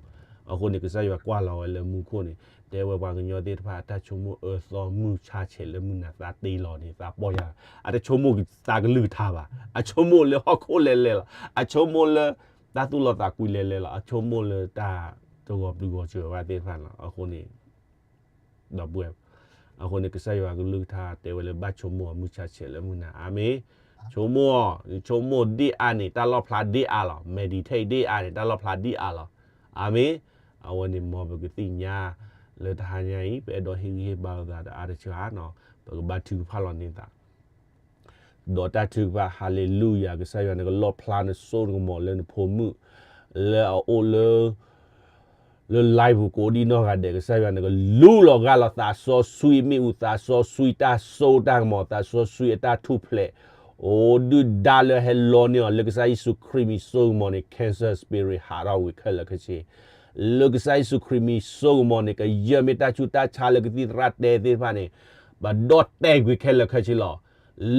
အဃိန့ၣ် ကစၢ်ယွၤကွၢ်လီၤဝဲလၢမူခိၣ်န့ၣ်, တဲဝဲပှၤကညီသ့ၣ်တဖၣ်အတၢ်ဆိကမိၣ်အၢသီမုၢ်ဆါဆဲးလၢမုၢ်နၤသးတ့လီၤန့ၣ် သးပီၢ်ယၢ်, အတဆိကမိၣ်သးကလုၢ်ကထါဘၣ်. အဆိကမိၣ်လၢဟီၣ်ခိၣ်လဲၤလဲၤလီၤ. အဆိကမိၣ်လၢတၢ်သူၣ်လီၤသးကွံလဲၤလဲၤလီၤ. အဆိကမိၣ်လၢတၢ်တဂီၤပျုၤဂီၤစၢၤဘၣ်သ့ၣ်တဖၣ်လီၤ. အဃိန့ၣ် ဒီပုၢ်ဝဲၢ်, အဃိန့ၣ် ကစၢ်ယွၤကလုၢ်ကထါတဲဝဲလၢဘၣ်ဆိကမိၣ်အီၤမုၢ်ဆါဆဲးလၢမုၢ်နၤ. အၤမ့ၣ်. ဆိကမိၣ်အီၤ, ဆိကမိၣ်ဒ်အါန့ၣ် တၢ်လီၣ်ဖျါဒ်အါလီၤ. Meditate ဒ်အါန့ၣ် တၢ်လီၣ်ဖျါဒ်အါလီၤ. အၤမ့ၣ်. အဝဲန့ၣ်မ်ပကသ့ၣ်ညါ လၢတဟါညါအံၤ ပအဲၣ်ဒိးဟ့ၣ်ဂံၢ်ဟ့ၣ်ဘါလိာ်သးဒီးအါတဆၢဧါနီၤ, ပကဘါထုကဖၣ်လီၤန့ၢ်သး ဒီးတၢ်ထုကဖၣ် ဟါလ့လူယၤ, ကစၢ်ယွၤနကလီၣ်ဖျါနစိနကမီၤလၢနဖိမုၣ် လၢအအိၣ်လၢ လၢ live ပူၤကိးဒံနီၢ်ဂၤဒဲး, ကစၢ်ယွၤနကလူလီၤဂာ်လီၤ သးစီဆှံမ့ၣ်အူ, သးစီဆှံတၢ်စိတၢ်ကမီၤ, သးစီဆှံအတၢ်ထူၣ်ဖျဲး, အိၣ်ဒုၣ်ဒါလၢဟဲလီန့ၢ်အီၤ လၢကစၢ်ယ့ၣ်ၡူးခရံာ်မံၤစိကမီၤန့ၣ် cancer spirit ဟးထီၣ်ကွံာ်ခဲလၢာ်ခဲဆ့ လၢကစၢ်ယ့ၣ်ၡူးခရံာ်မံၤစိကမီၤန့ၣ် ကယဲၢ်မ့ၢ်တၢ်ဆူးတၢ်ဆါလၢကသံၣ်သရၣ်တဲသ့ၣ်တဖၣ်န့ၣ် ပဒီၣ်တဲာ်ကွံာ်ခဲလၢာ်ခဲဆ့လီၤ.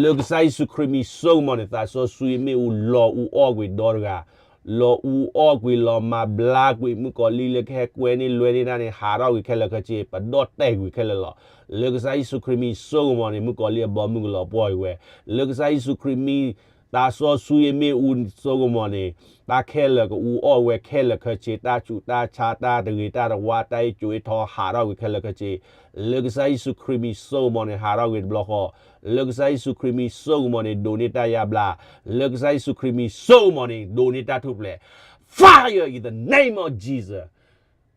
လၢကစၢ်ယ့ၣ်ၡူးခရံာ်မံၤစိကမီၤန့ၣ် သးစီဆှံမ့ၣ်အူ လီၤအူအီၣ်ကွံာ်ဒီတဂၤ, လီၤအူအီၣ်ကွံာ် လီၤမၤဘျါကွံာ် မုၣ်ကီၤလံၢ်လၢကဟဲကွဲန့ၢ်လွဲန့ၢ်တၢ်န့ၣ် ဟးထီၣ်ကွံာ်ခဲလၢာ်ခဲဆ့, ပဒီၣ်တဲာ်ကွံာ်ခဲလၢာ်လီၤ. လၢကစၢ်ယ့ၣ်ၡူးခရံာ်မံၤစိကမီၤန့ၣ် မုၣ်ကီၤလံၢ်အဘီမုၢ်ကလီၤပှီၢ်ကွံာ်ဝဲ, လၢကစၢ်ယ့ၣ်ၡူးခရံာ်မံၤ သးစီဆှံမ့ၣ်အူစိကမီၤန့ၣ် တၢ်ခဲလၢာ်ကအူအီၣ်ဝဲခဲလၢာ်ခဲဆ့, တၢ်ဆူးတၢ်ဆါ တၢ်တဂ့ၤတၢ်တဝါ တၢ်အ့ၣ်ကိၣ်အ့ၣ်ထီ ဟးထီၣ်ကွံာ်ခဲလၢာ်ခဲဆ့, လၢကစၢ်ယ့ၣ်ၡူးခရံာ်မံၤစိကမီၤန့ၣ် ဟးထီၣ်ကွံာ်တဘျီဃီ, လၢကစၢ်ယ့ၣ်ၡူးခရံာ်မံၤစိကမီၤန့ၣ် ဒိးန့ၢ်တၢ်ယါဘျါ, လၢကစၢ်ယ့ၣ်ၡူးခရံာ်မံၤစိကမီၤန့ၣ် ဒိးန့ၢ်တၢ်ထူၣ်ဖျဲး, fire in the name of Jesus,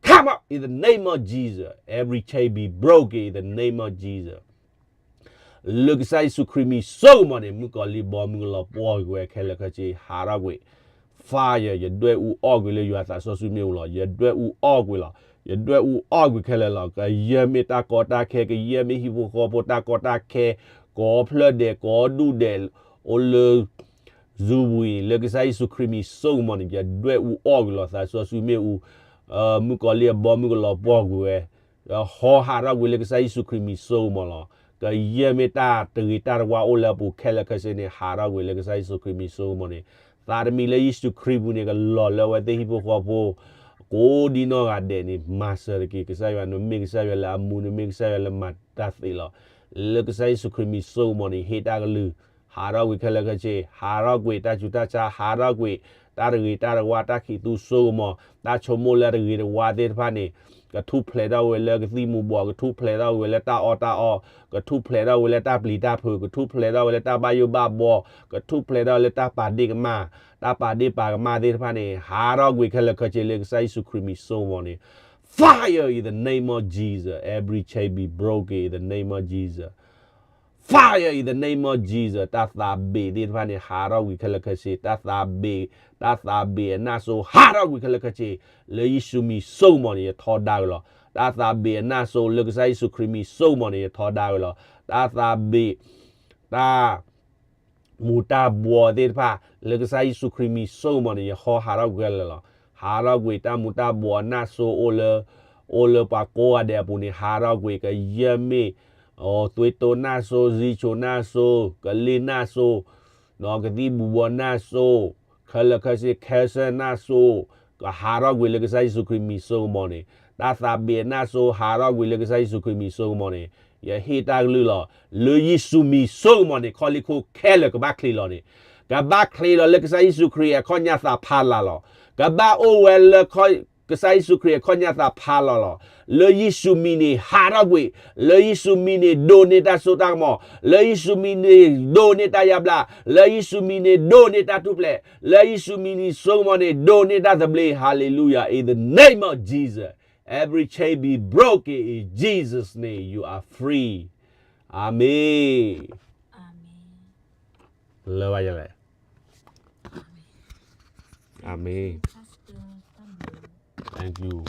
come out in the name of Jesus, every chain be broken in the name of Jesus. လၢကစၢ်ယ့ၣ်ၡူးခရံာ်မံၤစိကမီၤန့ၣ် မုၣ်ကီၤလံၢ်ဘီမုၢ်ကလီၤပှီၢ်ကွံာ်ဝဲခဲလၢာ်ခဲဆ့ ဟးထီၣ်ကွံာ်, fire, ယဒွဲၣ်အူအီၣ်ကွံာ်လၢယွၤသးစီဆှံမ့ၣ်အူလီၤ. ယဒွဲၣ်အူအီၣ်ကွံာ်လီၤ. ယဒွဲၣ်အူအီၣ်ကွံာ်ခဲလၢာ်လီၤ. ကယဲၢ်မ့ၢ်တၢ်ကီတၢ်ခဲ, ကယဲၢ်မ့ၢ်ဟံၣ်ဖိဃီဖိတၢ်ကီတၢ်ခဲ, ကိးဖျၢၣ်ဒဲး ကိးဒူၣ်ဒဲး အိၣ်လၢ Zoom ပူၤအံၤ လၢကစၢ်ယ့ၣ်ၡူးခရံာ်မံၤစိကမီၤန့ၣ် ယဒွဲၣ်အူအီၣ်ကွံာ်လီၤ. သးစီဆှံမ့ၣ်အူ, မုၣ်ကီၤလံၢ်အဘီမုၢ်ကလီၤပှီၢ်ကွံာ်ဝဲ ဟီဟးထီၣ်ကွံာ်လၢကစၢ်ယ့ၣ်ၡူးခရံာ်မံၤစိကမီၤလီၤ. ကယဲၢ်မ့ၢ်တၢ်တဂ့ၤတၢ်တဝါအိၣ်လၢအပူၤခဲလၢာ်ခဲဆ့န့ၣ် ဟးထီၣ်ကွံာ်လၢကစၢ်ယ့ၣ်ၡူးခရံာ်မံၤစိကမီၤန့ၣ်, သးတမံၤလၢယ့ၣ်ၡူးခရံာ်ပူၤန့ၣ် ကလီၤလၢအဝဲသ့ၣ်ဟံၣ်ဖိဃီဖိ ကိးဒံနီၢ်ဂၤဒဲးန့ၣ် မၤစၢၤတက့ၢ်. ကစၢ်ယွၤ နမ့ၢ်ကစၢ်ယွၤလၢအမူ, နမ့ၢ်ကစၢ်ယွၤလၢမၤတၢ်သ့လီၤ. လၢကစၢ်ယ့ၣ်ၡူးခရံာ်မံၤစိကမီၤန့ၣ် ဟ့ၣ်တၢ်ကလုၢ် ဟးထီၣ်ကွံာ်ခဲလၢာ်ခဲဆ့, ဟးထီၣ်ကွံာ်တၢ်ဆူးတၢ်ဆါ, ဟးထီၣ်ကွံာ်တၢ်တဂ့ၤတၢ်တဝါ, တၢ်ခံးသူစိကမီၤ, တၢ်ဆိကမိၣ်လၢတဂ့ၤတဝါသ့ၣ်တဖၣ်န့ၣ် ကထူၣ်ဖျဲးထီၣ်ဝဲလၢကသံၣ်မူၤဘှီး, ကထူၣ်ဖျဲးထီၣ်ဝဲလၢတၢ်အီၣ်တၢ်အီ, ကထူၣ်ဖျဲးထီၣ်ဝဲလၢတၢ်ပျံၤတၢ်ဖုး, ကထူၣ်ဖျဲးထီၣ်ဝဲလၢတၢ်ဘၣ်ယိၣ်ဘၣ်ဘှီ, ကထူၣ်ဖျဲးထီၣ်ဝဲလၢတၢ်ပာ်ဒ့ၣ်ကမၣ်, တၢ်ပာ်ဒ့ၣ်ပာ်ကမၣ်သ့ၣ်တဖၣ်န့ၣ် ဟးထီၣ်ကွံာ်ခဲလၢာ်ခဲဆ့လၢကစၢ်ယ့ၣ်ၡူးခရံာ်မံၤစိကမီၤန့ၣ် Fire in the name of Jesus. Every chain be broken in the name of Jesus. Fire in the name of Jesus. တၢ်သးဘ့ၣ်သ့ၣ်တဖၣ်န့ၣ် ဟးထီၣ်ကွံာ်ခဲလၢာ်ခဲဆ့, တၢ်သးဘ့ၣ်, တၢ်သးဘ့ၣ်အနၢ်စိ ဟးထီၣ်ကွံာ်ခဲလၢာ်ခဲဆ့, လၢယ့ၣ်ၡူးမံၤစိကမီၤန့ၣ် ယထီဒါက့ၤလီၤ. တၢ်သးဘ့ၣ်အနၢ်စိ လၢကစၢ်ယ့ၣ်ၡူးခရံာ်မံၤစိကမီၤန့ၣ် ယထီဒါက့ၤလီၤ. တၢ်သးဘ့ၣ်, တၢ် မူၤတၢ်ဘှီးသ့ၣ်တဖၣ် လၢကစၢ်ယ့ၣ်ၡူးခရံာ်မံၤစိကမီၤန့ၣ် ယဟီဟးထီၣ်ကွံာ်ခဲလၢာ်လီၤ. ဟးထီၣ်ကွံာ် တၢ်မူၤတၢ်ဘှီးအနၢ်စိအိၣ်လၢ, အိၣ်လၢပှၤကိးဂၤဒဲးအပူၤန့ၣ် ဟးထီၣ်ကွံာ် ကယဲၢ်မ့ၢ် သွေးတိုးနၢ်စိ, ဆီချိုနၢ်စိ, ကလ့ၢ်နၢ်စိ, ကသံၣ်ဘူၤဘှီးနၢ်စိ, ခဲလၢာ်ခဲဆ့ cancer နၢ်စိ, ကဟးထီၣ်ကွံာ်လၢကစၢ်ယ့ၣ်ၡူးခရံာ်မံၤစိကမီၤန့ၣ်, တၢ်သးဘ့ၣ်အနၢ်စိ ဟးထီၣ်ကွံာ်လၢကစၢ်ယ့ၣ်ၡူးခရံာ်မံၤစိကမီၤန့ၣ်, ယဟ့ၣ်တၢ်ကလုၢ်လီၤ. လၢယ့ၣ်ၡူးမံၤစိကမီၤန့ၣ် ခီလ့ၢ်ခိၣ်ခဲလၢာ်ကဘၣ်ချ့လီၤန့ၣ်, ကဘၣ်ချ့လီၤလၢကစၢ်ယ့ၣ်ၡူးခရံာ်အခီၣ်ညါသးဖးလၢ်လီၤ. ကဘၣ်အိၣ်ဝဲလၢ ကစၢ်ယ့ၣ်ၡူးခရံာ်အခီၣ်ညါသးဖးလၢ်လီၤ. လၢယ့ၣ်ၡူးမံၤန့ၣ် ဟးထီၣ်ကွံာ်, လၢယ့ၣ်ၡူးမံၤန့ၣ် ဒိးန့ၢ်တၢ်စိတၢ်ကမီၤ, လၢယ့ၣ်ၡူးမံၤန့ၣ် ဒိးန့ၢ်တၢ်ယါဘျါ, လၢယ့ၣ်ၡူးမံၤန့ၣ် ဒိးန့ၢ်တၢ်ထူၣ်ဖျဲး, လၢယ့ၣ်ၡူးမံၤန့ၣ် စိကမီၤန့ၣ် ဒိးန့ၢ်တၢ်သဘျ့. Hallelujah. In the name of Jesus, every chain be broken in Jesus' name. You are free. Amen. လၢဘၣ်ယလဲၣ်. Amen. Thank you.